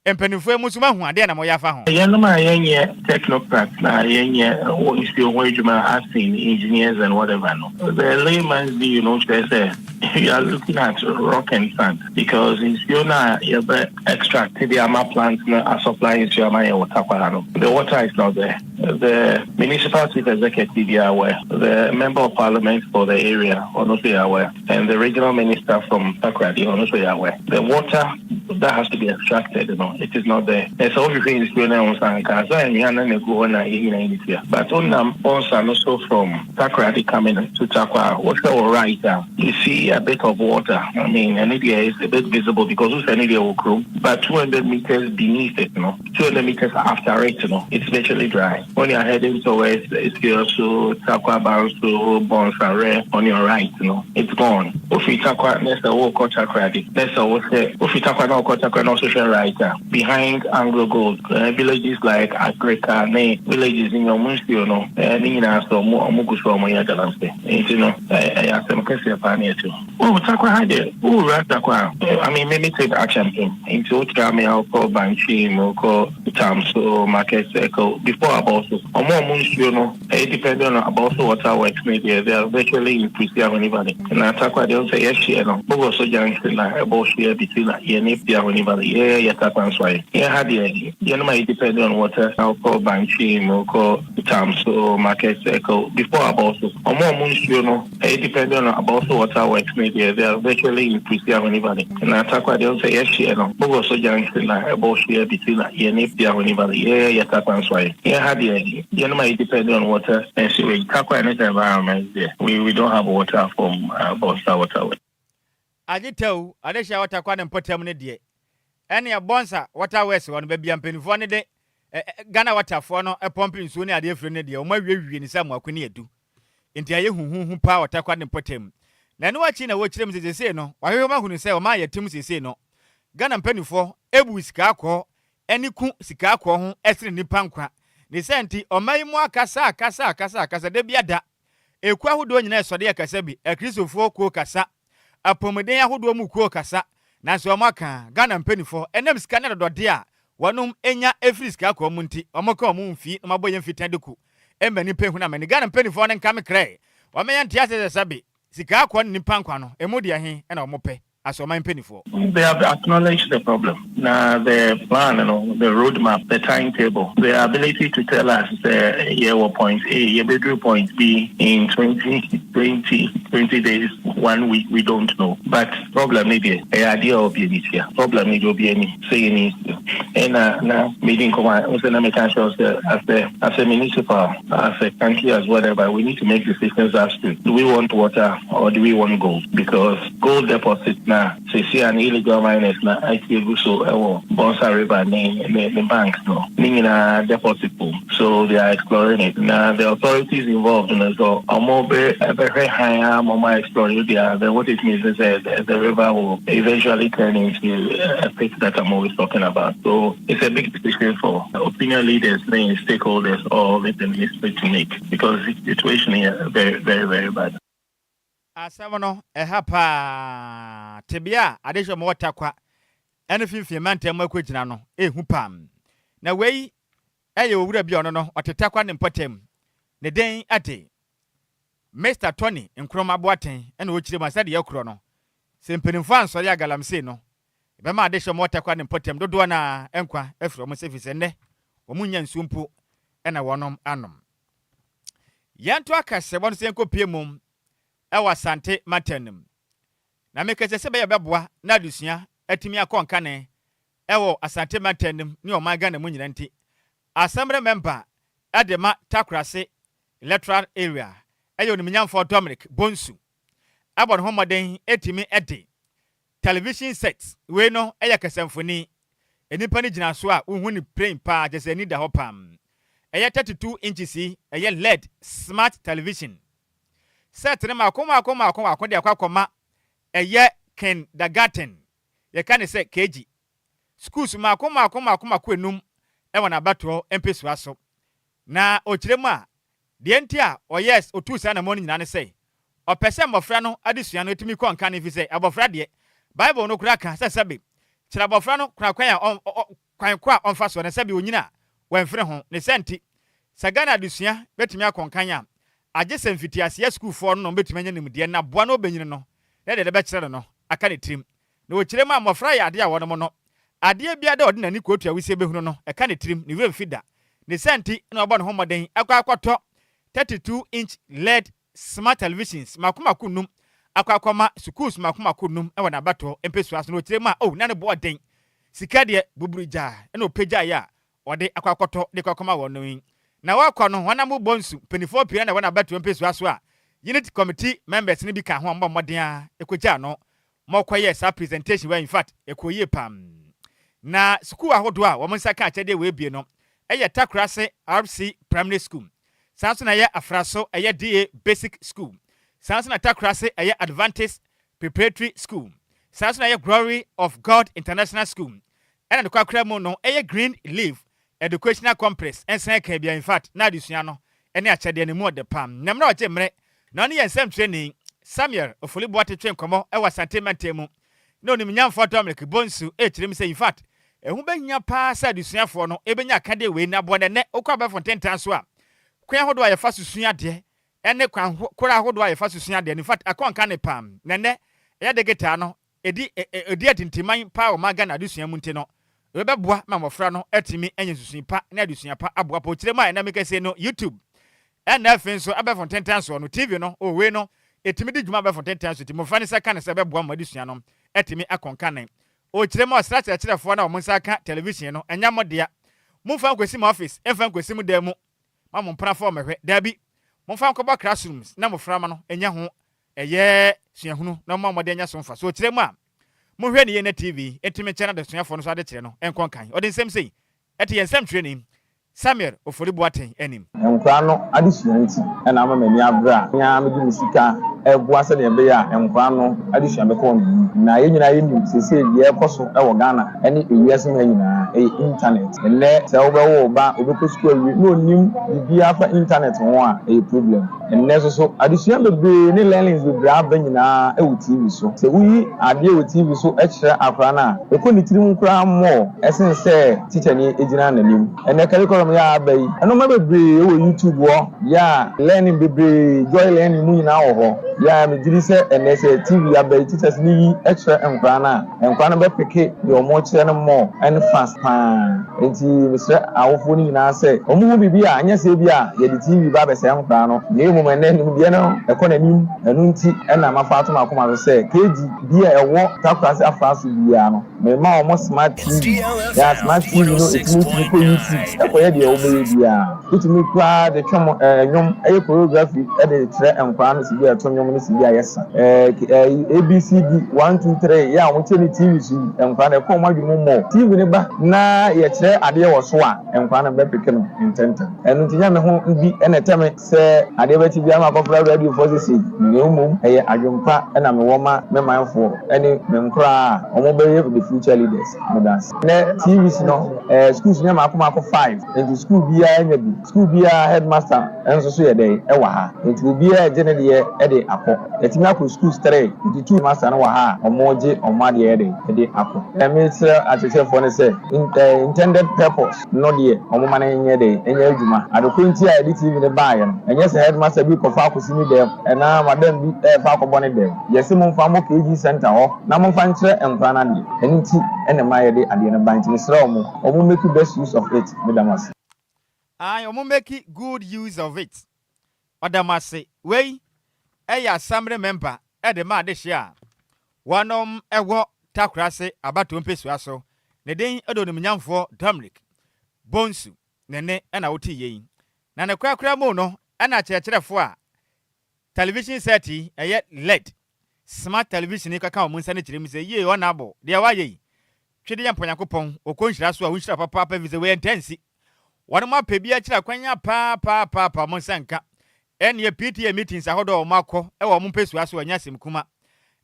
Mpanimfoɔ yi, mo nso moahu adeɛ na moyɛ afa ho. Yɛnom a yɛnyɛ technocrats na yɛnyɛ wɔ nsuo ho adwuma as in engineers and whatever no, the layman's view no kyerɛ sɛ you are looking at rock and sand because nsuo no a yɛbɛ extract de ama plant no a supply nsuo ama yɛn wɔ Tarkwa ha no, the water is not there. The municipal chief executive yɛ aware, the member of parliament for the area ɔno nso yɛ aware. And the regional minister from Takoradi, ɔno nso yɛ aware. The water that has to be extracted no, it is not there. Na sɛ wohwehwɛ nsuo no ɛho sa nka sɛ anwea no na ɛgu hɔ na yɛn nyinaa yɛn tua. But wonam Bonsa no so from Takoradi coming to Tarkwa a, wohwɛ wɔ right a, you see a bit of water. I mean, ɛno deɛ is a bit visible because wohwɛ no deɛ wɔ kurom. But 200 meters beneath it no, 200 meters after it no, it's virtually dry. When you are heading towards Esuoso, Tarkwa Banso, Bonsare on your right no, it's gone. Wofiri Tarkwa na sɛ wokɔ Takoradi na sɛ wohwɛ wofiri Tarkwa na wokɔ Takoradi na wohwehwɛ right a, behind Anglo Gold, eh, villages like Agrika ne villages nyɛ ɔmo nsuo no, eh, ne nyinaa so ɔmo ɔmo gu so a ɔmo yɛ galamsey. Nti no, eh, ɛyɛ asɛm kɛseɛ paa ne ɛte hɔ. Oh, Tarkwa ha deɛ, wowura Tarkwa a, I mean, me mete Akyɛmpem, nti wotra me a wokɔ Bankyim, wokɔ Tamso, Market Circle, before Aboso. Ɔmo a ɔmo nsuo no, ɛyɛ depending on Aboso Water Works ne deɛ, they are virtually in Prisia Valley. Na Tarkwa deɛ, wohu sɛ yɛhyeɛ no, Bogoso Junction na ɛbɔ hyeɛ between yɛne Piahoni Valley, yɛyɛ yɛ Tarkwa nso ayɛ. Yɛn ha deɛ, yɛnom a yɛ depending on water, na wokɔ Bankyim, wokɔ Tamso, Market Circle, before Aboso. Ɔmo a ɔmo nsuo no, Ɛyɛ depending on Aboso water works ne deɛ they are virtually in Prisia Valley. Na Tarkwa deɛ wohu sɛ yɛhyeɛ no Bogoso junction na ɛbɔ hyeɛ between yɛne Piahoni Valley yɛyɛ yɛ Tarkwa nso ayɛ. Yɛn ha deɛ yɛnom ayɛ depending on water and sewage. Tarkwa and its environment deɛ we we don't have water from Bonsa water works. Agye tɛw, adehye a ɛwɔ Tarkwa ne mpɔtam no deɛ, ɛnneɛ Bonsa water works hɔ no, baabi a mpanimfoɔ no de Ghana water foɔ no pɔmpe nsuo ne adeɛ firi no deɛ, wɔawiewie no sɛ mmoako ne adu. Enti ayɛ huhuuhu paa wɔ Tarkwa ne mpɔtam. Na ɛno akyi na wɔkyerɛ mu sɛ seesei no, wɔahwehwɛ mu ahunu sɛ ɔman a yɛte mu seesei no, Ghana mpanimfoɔ bu sika akɔɔ ne ku sika akɔɔ ho sene nnipa nkwa. Ne saa nti, ɔman yi mu akasa akasa akasa akasa da biara da. Ekuo ahodoɔ nyinaa ɛsɔre ɛkasa bi, Akristofoɔ kuo kasa, apɔmuden ahodoɔ mu kuo kasa, nanso wɔn aka Ghana mpaninfoɔ ɛnam sika ne adɔdɔdeɛ a wɔnom nya ɛfiri sika kɔɔ mu nti wɔn ka wɔn mfi na wɔn abɔ yɛn mfitan de ku ɛma nipa ehunu amane. Ghana mpaninfoɔ no nka me krɛ wɔn yɛ nte aseɛ sɛ sɛbe sika akɔɔ ne nipa nkwa no ɛmu deɛ he na wɔn pɛ. Asɔman mpanimfoɔ. They have acknowledged the problem na the plan no, the road map, the time table, the ability to tell us sɛ yɛwɔ point A, yɛbɛduru point B in 20, 20, 20 days, one week, we don't know. But problem no deɛ, ɛyɛ adeɛ a obi ani tua. Problem no deɛ obi ani sɛ yɛni nsuo. Ɛna na medi nkɔmmɔ a, wo sɛ na meka kyerɛ wo sɛ as a, as a municipal, as a country, as whatever, we need to make decisions as to do we want water or do we want gold? Because Gold deposit na seesei a ne illegal miners na atie gu so wɔ Bonsa River ne ne ne banks no ne nyinaa deposit wom so they are exploring it na the authorities involved no nso ɔmo bɛ bɛhwɛ hann ara ma ɔmo a explore deɛ a then what it means is sɛ the, the river will eventually turn into a pit that I'm always talking about so it's a big decision for opinion leaders ne stakeholders all in the ministry to make because the situation here very very very bad. Asɛm no, ɛha paa. Tebea a adehwɛ ma wɔ Tarkwa ne Finfin mantam mu akɔgyina no, ɛyɛ paa. Na wei yɛ owura bi a ɔno no, ɔte Tarkwa ne mpɔtam. Ne din de Mister Tony Nkrumah Boateng na ɔkyerɛ mu a sɛdeɛ ɛkorɔ no, sɛ mpanimfoɔ ansɔre a galamsey no, ɛbɛma adehwɛ ma wɔ Tarkwa ne mpɔtam dodoɔ no ara nkwa afiri wɔn nsa ɛfiri sɛ nnɛ wɔn nnya nsuo mpo na wɔnom anom. Yɛnto akasɛbɔ no sɛ yɛnkɔpue mu wɔ Asante mantam no mu. Na mekasa sɛ ɛbɛyɛ a ɛbɛboa na adesua atumi akɔ nkane wɔ Asante mantam no mu ne ɔman Ghana mu nyinaa nti. Assembly member de ma Takorase Electoral Area yɛ Onimnyamfoɔ Dominic Bonsu abɔ ne ho mmɔden atumi de television set, wei no yɛ kasamfoni, nnipa no gyina so a wohu no plain paa, kyerɛ sɛ ani da hɔ pam. Ɛyɛ 32 inches yi, ɛyɛ LED smart television set no mmaako mmaako mmaako mmaako de akɔ akɔma ɛyɛ kindergarten, yɛka ne sɛ KG, schools mmaako mmaako mmaako mmaako enum wɔ n'abatoɔ mpesua so. Na ɔkyerɛ mu a, deɛ nti a ɔyɛɛ ɔtuu saa anammɔn no nyinaa ne sɛ, ɔpɛ sɛ mmɔfra no adesua no tumi kɔ nkan ɛfiri sɛ abɔfra deɛ, Bible no koraa ka sɛ sɛbe kyerɛ abɔfra no kwan a ɔn ɔ kwan ko a ɔmfa soɔ na sɛbe ɔnyini a wamfiri ho. Ne saa nti, sɛ Ghana adesua bɛtumi akɔ nkan a, agye sɛ mfitiaseɛ sukuufoɔ no na wɔbɛtumi anya nimdeɛ na aboa no ɔbɛnyini no na deɛ ɛbɛkyerɛ no no aka ne tirim. Na wɔkyerɛ mu a, mmɔfra yɛ adeɛ a wɔnom no. Adeɛ biara a ɔde n'ani kɔɔtu a wisie bɛhunu no, ɛka ne tirim, ne werɛ mfi da. Ne saa nti na wabɔ ne ho mmɔden akɔ akɔtɔ 32 inch led smart televisions mako mako nnum akɔ akɔma sukuus mako mako nnum wɔ n'abatoɔ mpesua so. Na ɔkyerɛ mu a, oh, na ne bo ɔden. Sika deɛ, buburugyaa na ɔpagyaeɛ a ɔde akɔ akɔtɔ de kɔ akɔma wɔn yi. Na wɔkɔ no, wɔn a mobɔ nsu, mpanimfoɔ pii na ɛwɔ n'abatoɔ mpesua so a unit committee members no bi ka ho a wɔbɔ mmɔden ara kɔgyaa no ma ɔkɔyɛɛ saa presentation wei. In fact, ɛkɔɔ yie paa. Na sukuu ahodoɔ a wɔn nsa ka akyɛdeɛ wei bie no yɛ Takorase RC Primary School, saa nso na ɛyɛ Afraso ɛyɛ DA Basic School, saa nso na Takorase ɛyɛ Adventist Preparatory School, saa nso na ɛyɛ Glory of God International School, ɛna ne kwakora mu no ɛyɛ Green Leaf Educational Complex nsan ka bia. In fact, na adesua no ne akyɛdeɛ no mu ɔde pam. Na mmerɛ a ɔgye mmerɛ na ɔne yɛn nsɛmtwerɛni Samuel Ofoli Boate twe nkɔmmɔ wɔ Asante mantam mu na onimnyamfoɔ Dominic Bonsu rekyerɛ mu sɛ in fact, ɛho bɛhia paa sɛ adesuafoɔ no bɛnya akadeɛ wei na aboa no. Ɛnnɛ wokɔ abɛɛfo ntentan so a, kwan ahodoɔ a yɛfa so sua adeɛ ne kwan koro ahodoɔ a yɛfa so sua adeɛ no, in fact, akɔ nka ne pam. Na ɛnnɛ ɛyɛ digital no ɛdi ɛdi atintiman paa wɔ ma Ghana adesua mu, nti no ɛbɛboa ma mmɔfra no atumi anya nsusui pa ne adesua pa aboa pa. Ɔkyerɛ mu a, ɛnam kɛseɛ no YouTube ɛna afei nso abɛɛfo ntentan soɔ no TV no, oh, wei no ɛtumi di dwuma abɛɛfo ntentan so, nti mmɔfra no nsa ka no sɛ ɛbɛboa ma adesua no atumi akɔ nka. Ɔkyerɛ mu a, ɔsrɛ akyerɛkyerɛfoɔ no a wɔn nsa aka television no, ɛnyɛ mo dea. Momfa nkɔsi mo office, ɛmfa nkɔsi mo dan mu ma mo mpenafoɔ mmɛhwɛ. Daabi, momfa nkɔbɔ classrooms na mmɔframma no ɛnya ho ɛyɛ suahunu na ɔma mmɔden anya so mfa so. Ɔkyerɛ mu a, monhwɛ ne yie na TV ntumi nkyɛn adesuafoɔ no so adekyerɛ no nkɔ nkan. Ɔde nsɛm sei ɛte yɛn nsɛmtwerɛni Samuel Ofori Boateng anim. Nkwadaa no adesua nti na ama m'ani abere a me ara mede me sika reboa sɛdeɛ ɛbɛyɛ a nkwadaa no adesua bɛkɔ wɔn anim. Na yɛn nyinaa yɛnim seesei deɛ ɛrekɔ so wɔ Ghana ne ewiase mu ha nyinaa, ɛyɛ internet. Ɛnnɛ sɛ wobɛwo wo ba, ɔbɛkɔ sukuu awie na ɔnnim biribiara fa internet ho a, ɛyɛ problem. Ɛnnɛ nso so, adesua bebree ne learnings bebree aba nyinaa wɔ TV so. Sɛ woyi adeɛ wɔ TV so kyerɛ akwadaa no a, ɛkɔ ne tirim koraa more ɛsen sɛ tikyani gyina n'anim. Ɛnnɛ curriculum yɛ a aba yi, nnoɔma bebree wɔ YouTube hɔ, yɛ a learning bebree, joy learning mu nyinaa wɔ hɔ. Yɛ a megye di sɛ ɛnnɛ sɛ TV aba yi, teachers no yi kyerɛ nkwadaa no a, nkwadaa no bɛpeke deɛ wɔrekyerɛ no more and fast paa. Enti mesrɛ awofoɔ no nyinaa sɛ wɔn hu biribi a, ɛnyɛ sɛ ebi a yɛde TV ba abɛsɛe nkwadaa no, na mmom ɛnnɛ nimdeɛ no ɛkɔ n'anim. Ɛno nti na mafa ato m'akoma so sɛ KG bi a ɛwɔ Takorase Afraso biara no, mema wɔn smart TV. Na smart TV no ɛtumi tumi kɔ YouTube ɛkɔyɛ deɛ wobɛyɛ biara. Wotumi koraa de twom nnwom, ɛyɛ choreography de kyerɛ nkwadaa no sɛbi a ɛto nnwom ne sɛbi a yɛsa. ABCD, 1, 2, 3, yɛ a wɔkyerɛ no TV so yi, nkwadaa no ɛkɔ wɔn adwene mu more. TV no ba na yɛkyerɛ adeɛ wɔ so a, nkwadaa no bɛpeke no ntɛmntɛm. Ɛno nti nyɛ me ho bi na ɛtɛ me sɛ adeɛ bɛkye biara makɔfra radiofoɔ sesei, na mmom ɛyɛ adwempa na mewɔ ma me manfoɔ ne me nkoraa a wɔbɛyɛ the future leaders. Meda ase. Nnɛ TVs no, schools no yɛ mmaako mmaako five, nti school biara nya bi. School biara headmaster nso so yɛ dɛn wɔ ha, nti obiara regye ne deɛ de akɔ. Yɛatumi akɔ schools three, nti two master no wɔ ha a wɔregye wɔn adeɛ yɛ dɛn de akɔ. Deɛ mesrɛ akyerɛkyerɛfoɔ ne sɛ, intended purpose no deɛ wɔmma no nyɛ dɛn nyɛ adwuma. Ade korɔ nti a yɛde TV no baeɛ no, ɛnyɛ sɛ headmaster bi rekɔfa akɔsi ne dɛm anaa madam bi refa akɔbɔ ne dɛm. Yɛse momfa mmɔ KG centre hɔ na momfa nkyerɛ nkwadaa no adeɛ. Ɛno nti na ɛma yɛde adeɛ no bae, nti mesrɛ wɔn, wɔn make best use of it. Meda mo ase. Ae, wɔn make good use of it. Ɔda mo ase. Wei yɛ Assembly member de ma adehye a wɔnom wɔ Takorase abatoɔ mpesua so. Ne din de Onimnyamfoɔ Dominic Bonsu. Ne nne na wote yei. Na ne korakora mu no na akyerɛkyerɛfoɔ a television set yi, ɛyɛ led smart television yi kɔka wɔn nsa no kyerɛ mu sɛ, Yie, Ɔnabo, deɛ woayɛ yi, Twedeɛ mpa Onyankopɔn, ɔkɔ nhyira so a, wo nhyira papaapa ɛfiri sɛ wei ɛntaa nsi. Wɔnom apɛ bi akyerɛ akwan apaapaapa wɔn nsa nka. Ɛnneɛ PTA meetings ahodoɔ a wɔn akɔ wɔ wɔn mpɛsua so ɛnyɛ asɛm kuma.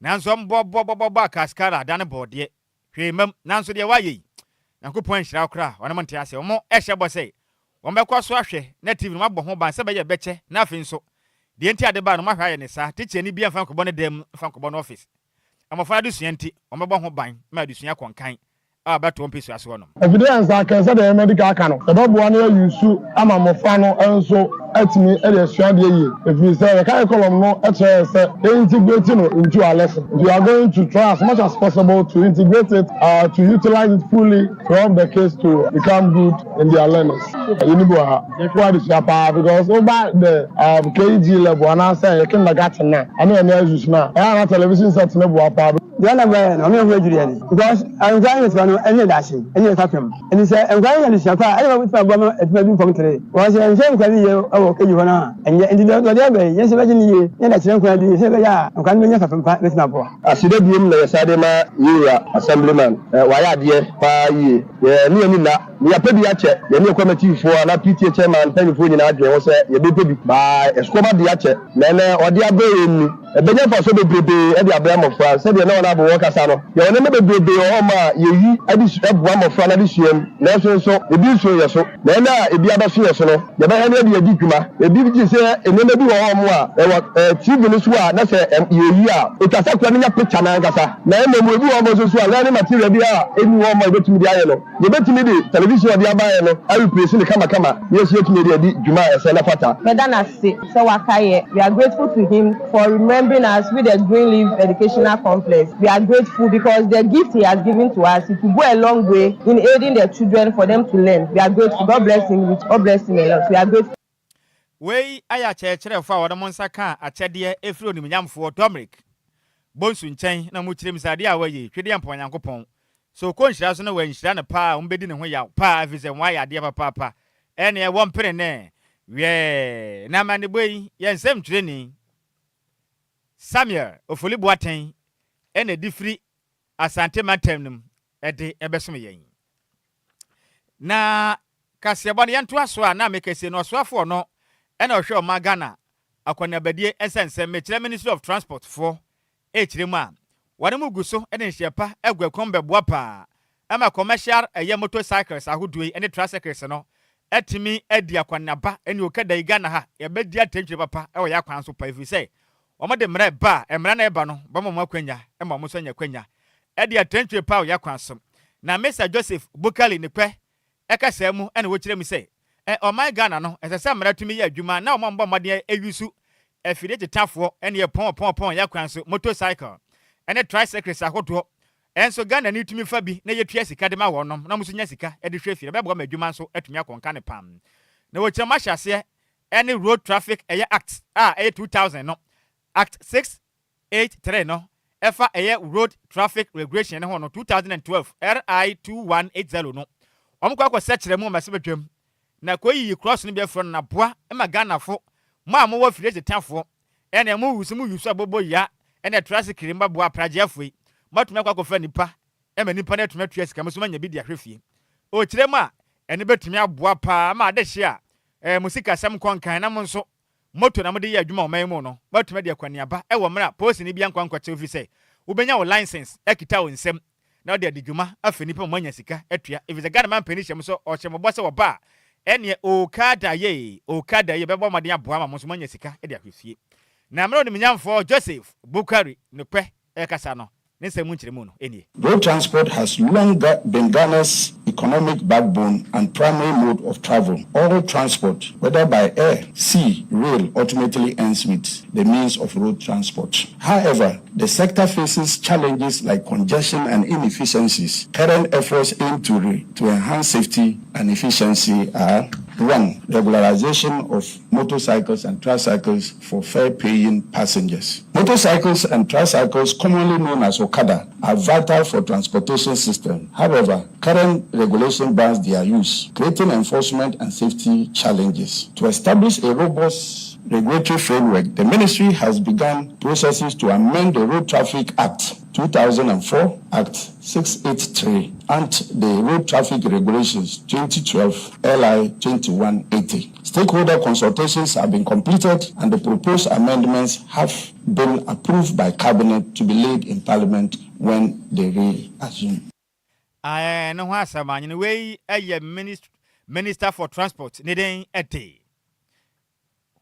Nanso wɔn bɔbɔbɔbɔbɔ a kaskara adane bɔɔdeɛ. Hwee mmam. Nanso deɛ woayɛ yi, Nyankopɔn anhyira wo koraa. Wɔnom nte aseɛ. Wɔn hyɛ bɔ sɛ wɔn bɛkɔ so ahwɛ na TV no wɔabɔ ho ban sɛ ɛbɛyɛ ɛbɛkyɛ na afei nso deɛ nti ade baa no wɔahwɛ ayɛ ne saa. Tikyani biara mfa nkɔbɔ ne dan mu mfa nkɔbɔ no office. Mmɔfra adesua nti, wɔbɛbɔ ho ban ma adesua akɔ nkan a wɔbɛto wɔn mpasua so hɔnom. Afidie a nsa aka yi, sɛdeɛ yɛn medical aka no, yɛbɛboa na yɛayi su ama mmɔfra no nso atumi de asua adeɛ yie. Ɛfiri sɛ yɛn curriculum no kyerɛ yɛn sɛ yɛ integrate no into our lesson. Nti we are going to try as much as possible to integrate it, to utilize it fully to help the kids to become good in their learnings. Yɛnni bi wɔ ha. Yɛkɔ adesua paa because woba the KG level anaasɛ yɛ kindergarten no a, ɛne yɛn nurseries no a, ɛyɛ a na television set no boa paa. Deɛ na bɛyɛ no ɔmo yɛ ho adwiri yɛn because nkwa ne sika no ɛnyɛ daakye ɛnyɛ fapem ɛnti sɛ nkwa no yɛ adesua pa a ɛna bɛtumi aboa ma atumi adu fam tere wɔn sɛ yɛnhwɛ nkwa no yie ɛwɔ KG hɔ no a ɛnyɛ ɛnti deɛ ɔde aba yi yɛn nso bɛgye no yie na yɛde akyerɛ nkwa no yie sɛ ɛbɛyɛ a nkwa no bɛnya fapem pa bɛtumi aboa. Aseda biom na yɛsan de ma Yewura Assemblyman, wayɛ adeɛ paa yie. Yɛne yɛn ani nna, ne yɛapɛ bi akyɛ, yɛne yɛn kɔmɛtiifoɔ anaa PTA chairman mpaninfoɔ nyinaa dwen ho sɛ yɛbɛpɛ bi, baa ɛsukɔm adeɛ akyɛ, na ɛnɛ ɔde abrɛ yɛn ni. Ɛbɛnya mfasoɔ bebrebee de abrɛ mmɔfra. Sɛdeɛ na wɔn abo wɔ kasa no, yɛwɔ nneɛma bebrebee wɔ hɔ ma a yɛyi de boa mmɔfra no adesua mu, nanso nso ebi nso yɛ so. Na ɛnnɛ a ebi abɛso yɛ so no, yɛbɛhwɛ na yɛde adi dwuma. Ebi gye sɛ nneɛma bi wɔ hɔ a ɛwɔ TV no so a na sɛ yɛyi a, ɛtwa sɛ akwadaa no nya picture no ankasa. Na mmom ebi wɔ hɔ nso so a learning material bi a ɛnni hɔ ma yɛbɛtumi de ayɛ no, yɛbɛtumi de television a wɔde abaeɛ no areplace no kamakama na yɛn nso yɛatumi de adi dwuma a ɛsɛ na ɛfata. Mɛda no ase sɛ wakae yɛ. We are grateful to him for remembering us with the Green Leaf Educational Complex. We are grateful because the gift he has given to us, it will go a long way in aiding the children for them to learn. We are grateful. God bless him. God bless him a lot. We are grateful. Wei ayɛ akyerɛkyerɛfoɔ a wɔde wɔn nsa kaa akyɛdeɛ firi Onimnyamfoɔ Domrick Bonsu nkyɛn na wɔkyerɛ mu sɛ adeɛ a wayɛ yi, Twedeɛ Mpɔn Nyankopɔn, sɛ ɔkɔ nhyira so na wanhyira no paa a, wɔbɛdi ne ho yaw paa ɛfiri sɛ wayɛ adeɛ papaapa. Ɛnneɛ wɔmpene nɛ. Wiɛɛ, na amanebɔ yi yɛ nsɛmtwerɛni Samuel Ofoli Boateng na ɛde firi Asante mantam no mu de bɛsom yɛn. Na kaseɛbɔ no yɛntoa so a na mekɛsie no ɔsoafoɔ no na ɔhwɛ ɔman Ghana akɔneabadie nsɛnsɛm mekyerɛ Ministry of Transport foɔ rekyerɛ mu a, wɔne mo gu so de nhyehyɛe pa agu akwan mu bɛboa paa ma commercial ɛyɛ motorcycles ahodoɔ yi ne tricycles no atumi adi akɔneaba ne okada yi Ghana ha yɛbɛdi atɛntwere papa wɔ yɛn akwan so pa ɛfiri sɛ wɔn de mmara ɛba a mmara no ɛba no bɛma wɔn akwanya ma wɔn nso anya akwanya adi atɛntwere pa wɔ yɛn akwan so. Na Mister Joseph Bukali Nikpɛ kasaa mu na wɔkyerɛ mu sɛ, ɛ ɔman Ghana no, ɛsɛ sɛ mmara tumi yɛ adwuma na wɔn a wɔbɔ mmɔden ayusu afidie tetafoɔ ne ɛpɔn ɔpɔn ɔpɔn yɛ kwan so, motorcycle ne tricycles ahodoɔ nso Ghanani tumi fa bi na yɛtua sika de ma wɔnom na wɔn nso nya sika de hwɛ fie na ɛbɛboa ma adwuma nso atumi akɔ nka ne pam. Na wɔkyerɛ mu ahyɛ aseɛ ne Road Traffic ɛyɛ Act a ɛyɛ 2000 no, Act 6 83 no ɛfa ɛyɛ Road Traffic Regulation no ho no, 2012 RI 2180 no, wɔn kɔ akɔ sɛkyerɛ mu mmɛsɛbɛdwam na kɔ yiyi krɔs no bi afiri no na boa ma Ghanafo mo a mowɔ firi agyetafoɔ ɛne mo wusu mo yusu abobo ya ɛne trasikiri mo bɛboa apragyeafoɔ yi moatumi akɔ akɔfa nipa ɛma nipa no atumi atua sika mo nso moanya bi de ahwɛ fie ɔkyerɛ mu a ɛno bɛtumi aboa paa ma adehye a ɛɛ mo sikasɛm nkɔ nkan na mo nso moto na mode yɛ adwuma wɔ ɔman yi mu no, woatumi adi akɔneaba wɔ mmerɛ a polisini biara nkɔ ankɔkyere wo ɛfiri sɛ wobɛnya wo license akita wo nsam na wode adi dwuma afa nnipa ma wɔanya sika atua ɛfiri sɛ Ghana manpanin hyɛ mo sɛ ɔhyɛ mo bɔ sɛ wɔba a ɛneɛ Okada yei Okada yei bɛbɔ mmɔden aboa ma mo nso moanya sika de ahwɛ fie. Na mmerɛ onimnyamfoɔ Joseph Bukari Nokpɛ rekasa no, Ne nsɛm mu nkyerɛmu no nie. Road transport has long been Ghana's economic backbone and primary mode of travel. All transport, whether by air, sea, rail, ultimately ends with the means of road transport. However, the sector faces challenges like congestion and inefficiencies. Current efforts aim to, re, to enhance safety and efficiency are. 1. Regularization of motorcycles and tricycles for fare-paying passengers. Motorcycles and tricycles, commonly known as Okada, are vital for transportation system. However, current regulation bans their use, creating enforcement and safety challenges. To establish a robust regulatory framework, the ministry has begun processes to amend the Road Traffic Act 2004, Act 683, and the Road Traffic Regulations 2012, LI 2180. Stakeholder consultations have been completed and the proposed amendments have been approved by Cabinet to be laid in Parliament when they reassume. Ɛɛ ne ho asɛm anyene wei yɛ Minister for Transport ne den de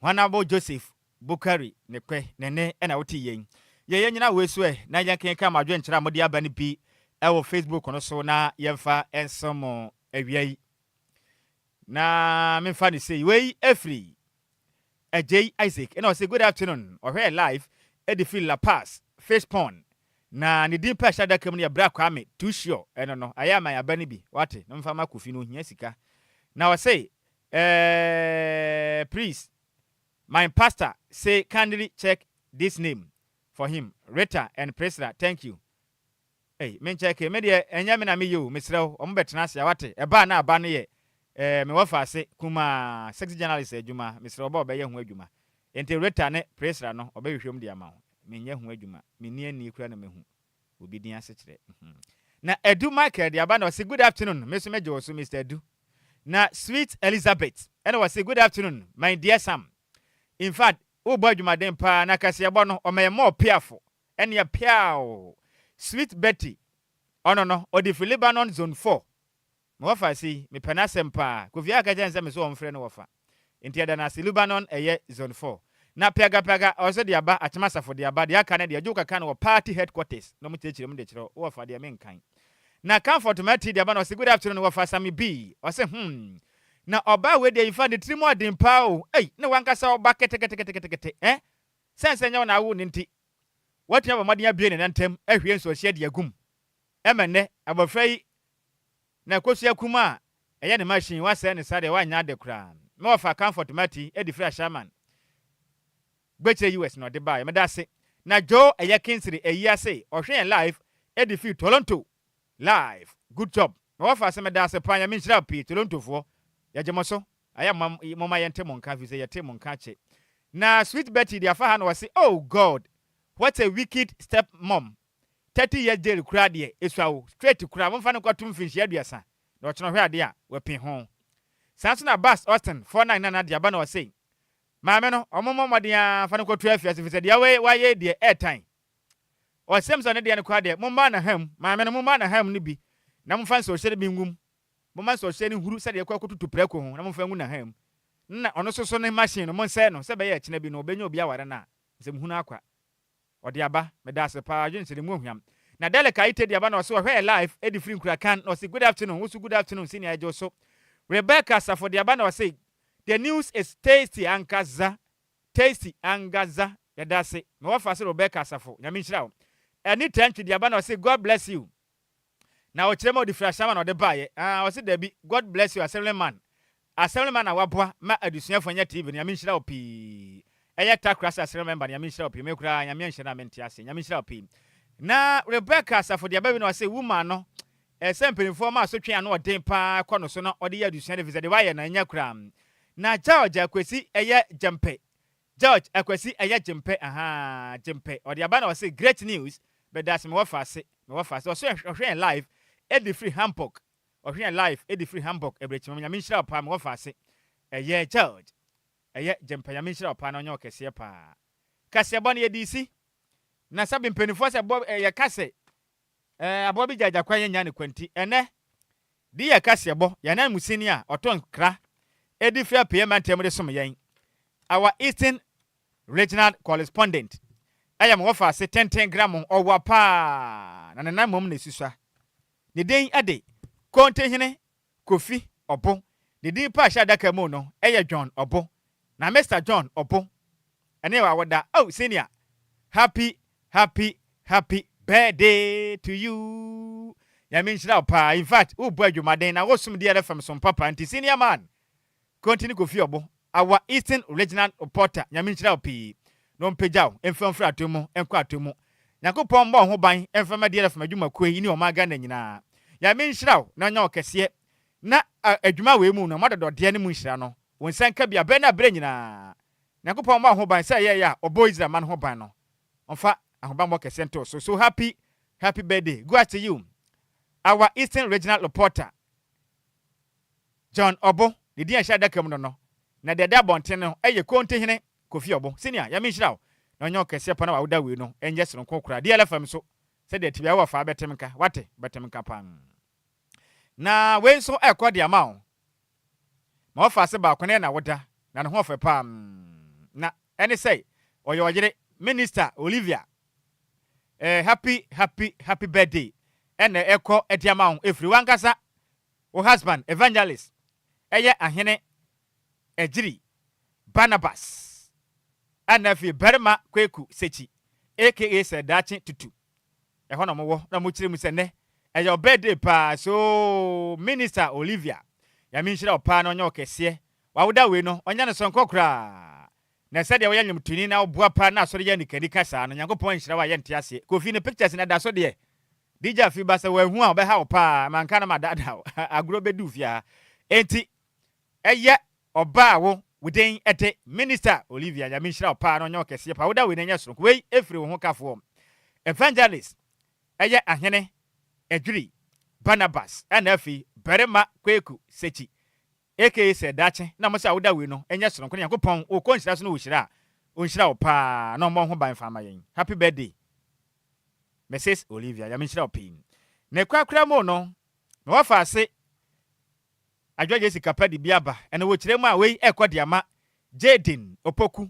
Honourable Joseph Bukari Nekpe ne nne na wote yei. Yɛ yɛn nyina wei so ɛ na yɛnkenkan mo adwenkyerɛ a mode aba no bi wɔ Facebook no so na yɛmfa nsom mo awia yi. Na memfa no sei, wei ɛfiri Agyei Isaac ɛna ɔse good afternoon, ɔhwɛɛ live ɛde firi La Paz, Fish Pond. Na ne din pɛ hyɛ adaka mu no yɛ Bra Kwame, too sure ɛno no, ayɛ ama yɛaba no bi, wate, na memfa ma Kofi no ohia sika. Na ɔse eh, please my pastor say kindly check this name for him Rita and Priscilla thank you Ei me nkyɛke me deɛ ɛnyɛ me na meyɛ o mesrɛ wo ɔmo bɛtena ase a wate ɛbaa na aba no yɛ eh, me wɔfa ase kumaa sexy journalist adwuma mesrɛ wo ɔba ɔbɛyɛ ho adwuma nti Rita ne Priscilla no ɔbɛhwehwɛ mu de ama wo menyɛ ho adwuma menni ani kura na mehu obi din asekyerɛ na Adu Michael de aba na ɔse good afternoon me nso megye wo so Mister Adu Na sweet Elizabeth ɛna ɔse good afternoon my dear Sam infact wobɔ adwumaden paa na kaseɛbɔ no ɔma yɛ mɔɔ piafo ɛneɛ piaaww sweet Betty ɔno no ɔde firi Lebanon zone 4 me wɔfa ase yi mepɛ n'asɛm paa Kofi aka kyerɛ no sɛ me so ɔmfrɛ no wɔfa nti yɛda no ase Lebanon ɛyɛ zone 4 Na piagapiaga ɔso de aba akyem asafo de aba deɛ aka no deɛ dwoka ka no wɔ party headquarters na ɔmo kyerɛkyerɛ mu de kyerɛ wo wɔfa deɛ menkan na comfort mati de aba na ɔse good afternoon wɔfa Sammy B ɔse hmm na ɔbaa wei deɛ infact ne tiri mu ɔden paa o ei ne wankasa ɔba keteketeketekete eh sɛn sɛ nyɛ wo na awo no nti watumi abɔ mmɔden abue ne nan ntam ahwie nsuohyeɛ de agum ɛma nnɛ abɔfra yi na kosua kumaa a ɛyɛ ne machine wasɛe no saa deɛ wanyɛ ade koraa me wɔfa Comfort Mati de firi Ashaiman Gbekyire US na ɔde baeɛ medase na Joe ɛyɛ Kingsry ayi ase ɔhwɛ yɛn live de firi Toronto live good job me wɔfa se medase paa Nyame nhyira wo pii Toronto foɔ yɛgye mo so ayɛ moma yɛnte mo nka firi sɛ yɛte mo nka akyɛ na Sweet Betty de afa ha na ɔse oh God what a wicked step mom 30 years jail koraa deɛ esua o straight koraa momfa no nkɔto mfinhyia 30 na ɔkyena ɔhwɛ adeɛ a wapi ho. Saa nso na Bass Austin 49 Nana de aba na ɔse maame no ɔmo mmɔ mmɔden ara mfa no nkɔto afiase fisɛ deɛ wayɛ yi deɛ ɛɛtan. Ɔsɛm sɛ ɔne deɛ no koraa deɛ momma n'aham maame no momma n'aham no bi na momfa nsɔhwɛ no bi ngu mu momma nsɔhwɛ no nhuru sɛdeɛ ɛkɔ akɔtutu prɛko ho na momfa ngu n'aham na ɔno nso so ne machine no monsɛe no sɛ ɛbɛyɛ ɛkyena bi no ɔbɛnya obi aware no a nsɛmhunu akwa. Ɔde aba, medaase paa adwene kyerɛ mu ohuam. Na Derek Ayite de aba na ɔse ɔhwɛ yɛ live de firi Nkurakan na ɔse good afternoon wo so good afternoon senior yɛgye wo so. Rebecca Asafo de aba na ɔse the news is tasty ankaza tasty angaza yɛdase me wɔfa se Rebecca Asafo Nyame nhyira wo. Anita Antwi de aba na ɔse God bless you. Na ɔkyerɛ ma ɔde firi Ashama na ɔde baeɛ. Ah, ɔse dabi, God bless you assembly man. Assembly man a waboa ma adusuafo anya TV no, Nyame nhyira wo pii. Ɛyɛ Takra sɛ assembly member no, Nyame nhyira wo pii. Me koraa, Nyame anhyira no a mente aseɛ. Nyame nhyira wo pii. Na Rebecca Asafo de aba bi na ɔse woman no, ɛsɛ mpanimfoɔ ma asotwe ano ɔden paa kɔ no so na ɔde yɛ adusua no efisɛ deɛ wayɛ no ɛnyɛ koraa. Na George Akwasi ɛyɛ Gyampe George Akwasi ɛyɛ gyempɛ ahaa gyempɛ ɔde aba na ɔse great news medase me wɔfa ase me wɔfa ase ɔse ɔhwɛ yɛn live ɛde firi Hamburg ɔhwɛ yɛn live ɛde firi Hamburg ɛbrɛkyima mu Nyame nhyira wo paa me wɔfa ase ɛyɛ George ɛyɛ gyempɛ Nyame nhyira wo paa na ɔnyɛ wo kɛseɛ paa kaseɛbɔ no yɛde si na sɛbe mpaninfoɔ sɛ bɔ yɛka sɛ Ɛɛ, aboa bi gya gya kwan yɛnnya no kwanti. Ɛnnɛ, di yɛ kaseɛbɔ, yɛn ananmusini a ɔtɔ nkra de firi Apueeɛ mantam de som yɛn, our Eastern Regional Correspondent, ɛyɛ me wɔfaase tenten gramo, ɔwa paa, na ne nan mmom na ɛsusua. Ne din de Kontihene Kofi Obo. Ne din pa a ɛhyɛ adaka mu no yɛ John Obo. Na Mister John Obo ɛne w'awoda. Oh senior, happy happy happy birthday to you. Nyame nhyira wo paa. In fact, wobɔ adwumaden na wosom DRFM som papa nti senior man. Kontini Kofi Ɔbo, our Eastern Regional Reporter, Nyame nhyira wo pii na ɔmpagya wo mfa mfiri atom mu nkɔ atom mu. Nyankopɔn mmɔ wo ho ban mfa mma DLFM adwumakuo yi ne ɔman Ghana nyinaa. Nyame nhyira wo na ɔnyɛ wo kɛseɛ na adwuma wei mu no moadɔdɔdeɛ ne mu nhyira no wo nsa nka bi aberɛ ne aberɛ nyinaa. Nyankopɔn mmɔ wo ho ban sɛ ɛyɛeɛ a ɔbɔɔ Israel man ho ban no ɔmfa ahobammɔ kɛseɛ nto wo so. So happy happy birthday go out to you our Eastern Regional Reporter. John Obo, ne din a ɛhyɛ adaka mu no no, na deɛ ɛda abɔnten no yɛ Kontihene Kofi Obo. Senior, Nyame nhyira wo na ɔnyɛ wo kɛseɛ pa na w'awoda wei no nyɛ sononko koraa. DLFM nso, sɛdeɛ ɛte biara wowɔ faa bɛtem nka, wate, bɛtem nka paa. Na wei nso ɛrekɔ de ama wo. Ma wɔfa ase baako na ɛyɛ n'awoda, na ne ho ɔfɛ paa. Na ɛne sɛ ɔyɛ ɔyere, Minister Olivia. Eh, happy, happy, happy birthday ɛna ɛkɔ de ama wo ɛfiri w'ankasa Wo husband evangelist yɛ ahene Agyiri Barnabas ɛna afei Barima Kweku Sekyi aka Sir Daakye Tutu. Ɛhɔ na wɔwɔ na wɔkyerɛ mu sɛ nnɛ ɛyɛ wo birthday paa so Minister Olivia Nyame nhyira wo paa na ɔnyɛ wo kɛseɛ. W'awoda wei no ɔnyɛ no soronko koraa na sɛdeɛ woyɛ nwomtoni na woboa paa na asɔre yɛ anikanika saa no Nyankopɔn anhyira wo a yɛnte aseɛ. Kofi ne pictures no ɛda so deɛ DJ Afi ba sɛ wanhu a ɔbɛha wo paa, manka na madaadaa wo, agorɔ bɛdi wo fie ha. Enti ɛyɛ ɔbaa a wo wo den de Minister Olivia Nyame nhyira wo paa na ɔnyɛ wo kɛseɛ paa, woda wei na ɛnyɛ soronko, wei ɛfiri wo ho kafoɔ Evangelist ɛyɛ Ahene Adwiri Barnabas ɛna afei Barima Kweku Sekyi aka sɛ daakye na mo sɛ a woda wei no ɛnyɛ soronko na Nyankopɔn wokɔ nhyira so na ɔhyira a ɔnhyira wo paa na ɔmmɔ wo ho ban fa ma yɛn. Happy birthday. Mrs Olivia, Nyame nhyira wo pii. Ne korakora mu no, na wafa ase adwa Jessica pa de bi aba, ɛna wɔ kyerɛ mu a wei ɛkɔ de ama Jayden Opoku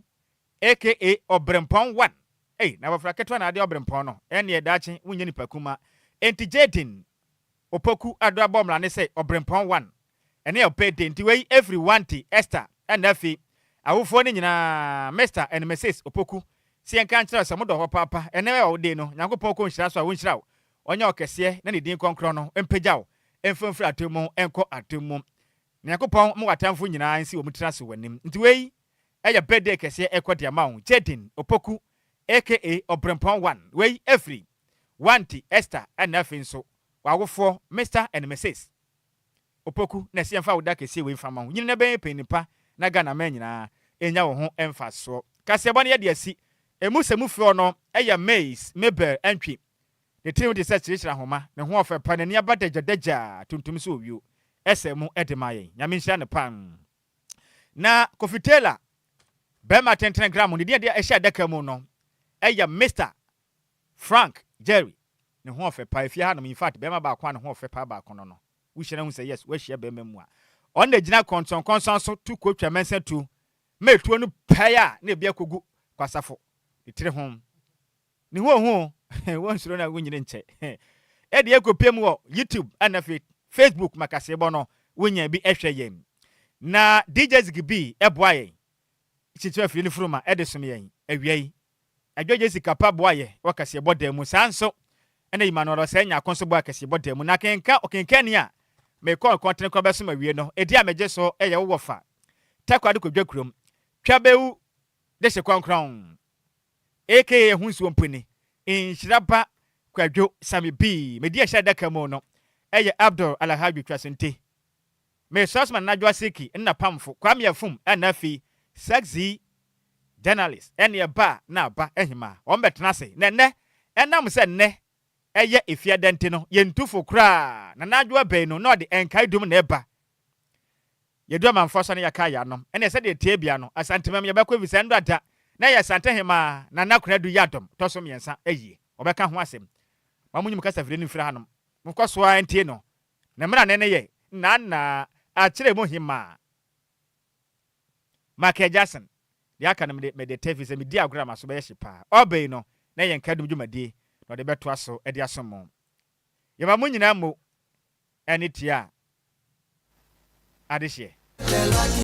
aka Ɔbrempɔn one. Ei, na abɔfra ketewa na ade Ɔbrempɔn no, ɛneɛ daakye wonyɛ nipa kuma. Enti Jayden Opoku ado abɔ mmara ne sɛ Ɔbrempɔn one ɛne ɔpɛ de nti wei ɛfiri Wanti Esther ɛna afei awofoɔ no nyinaa Mister and Misis Opoku sɛ yɛnka nkyerɛ wo sɛ modɔ hɔ paapa ɛnɛ ɛwɔ wo day no Nyankopɔn kɔ nhyira so a ɔnhyira wo ɔnyɛ wo kɛseɛ na ne din kɔnkrɔn no mpagya wo mfa mfiri atemmu nkɔ atemmu na Nyankopɔn ma w'atamfo nyinaa nsi wɔn tiri ase w'anim nti wei ɛyɛ birthday kɛseɛ ɛkɔ de ama wo Jaden Opoku aka Ɔbrempɔn one wei ɛfiri Wanti Esther ɛna afei nso w'awofoɔ Mister and Misis Opoku na ɛsɛ yɛmfa wo da kɛseɛ wei mfa ma wo. Nyini na bɛyɛ panyin pa na Ghana man nyinaa ɛnya wo ho mfasoɔ. Kaseɛbɔ no yɛde asi. Ɛmu sɛ mu frɛ no yɛ Mays Mabel Antwi. Ne tiri ho te sɛ kyirikyiri ahoma, ne ho ɔfɛ pa, n'ani aba dagyadagya tuntum sɛ owuo. Ɛsɛ mu de ma yɛn. Nyame nhyira no paa. Na Kofi Taylor, barima tentene gram, ne din a ɛde ɛhyɛ adaka mu no yɛ Mister Frank Jerry ne ho ɔfɛ paa efie hanom infact bɛɛma baako a ne ho ɔfɛ paa baako no no wohyia no hu sɛ yes woahyia bɛɛma mu a ɔno na gyina kɔnsɔnkɔnsɔn so tu kotwa mɛnsa tuo ma etuo no pae a na ebi akogu kwasafo ne tiri ho ne ho ohu o wɔnsuro na wonyini nkyɛ ɛde akɔpie mu wɔ YouTube ɛna afei Facebook ma kaseɛbɔ no wonya bi ɛhwɛ yɛn na DJ Ziggy B ɛboa yɛn kyekyere afiri ne furuma ɛde som yɛn awia yi Adwo Jessica pa boa yɛ wɔ kaseɛbɔ dan mu. Saa nso na Emmanuel Osei Nyarko nso boa kaseɛbɔ dan mu. Na kenka ɔkenkanni a mekɔɔ nkɔntene kɔ bɛsom awie no, edin a megye so yɛ wo wɔfa Takoradi Kodwa kurom, Twabewu Dehye Kɔnkrɔn aka Ɛho Nsuo Mpo Ni, Nhyira Ba Kwadwo Sammy B. Me din a ɛhyɛ adaka mu no yɛ Abdul Alhaji Twasente. Mesɔre so ma Nana Adwoa Siki, Nna Pamfo, Kwame Afum ɛna afei Sexy Journalist ɛne ɛba a na aba ahima wɔn bɛtena ase na ɛnɛ ɛnam sɛ nnɛ ɛyɛ efiada nti no yɛntu fo koraa Nana Adwoa bɛyi no na ɔde nkae dum na ɛba yɛdu amanfoɔ so na yɛka yɛanom ɛne sɛdeɛ ɛteɛ bia no Asantemam yɛbɛkɔ efisɛ ɛndɔ ada na ɛyɛ Asantehemaa Nana Konadu Yiadom tɔ so mmiɛnsa ayie ɔbɛka ho asɛm ma monyim kasafidie no mfiri hanom monkɔ so ara ntie no Ne mmrane no yɛ nnaannaa akyerɛ mu hemaa. Michael Jackson, deɛ aka no mede mede tɛ firi sɛ medi agorɔ a m'aso bɛyɛ hye paa. Ɔreba yi no, na ɛyɛ nkaedum dwumadie na ɔde bɛtoa so de asom mo. Yɛma mo nyinaa mmo ne tia adehyeɛ.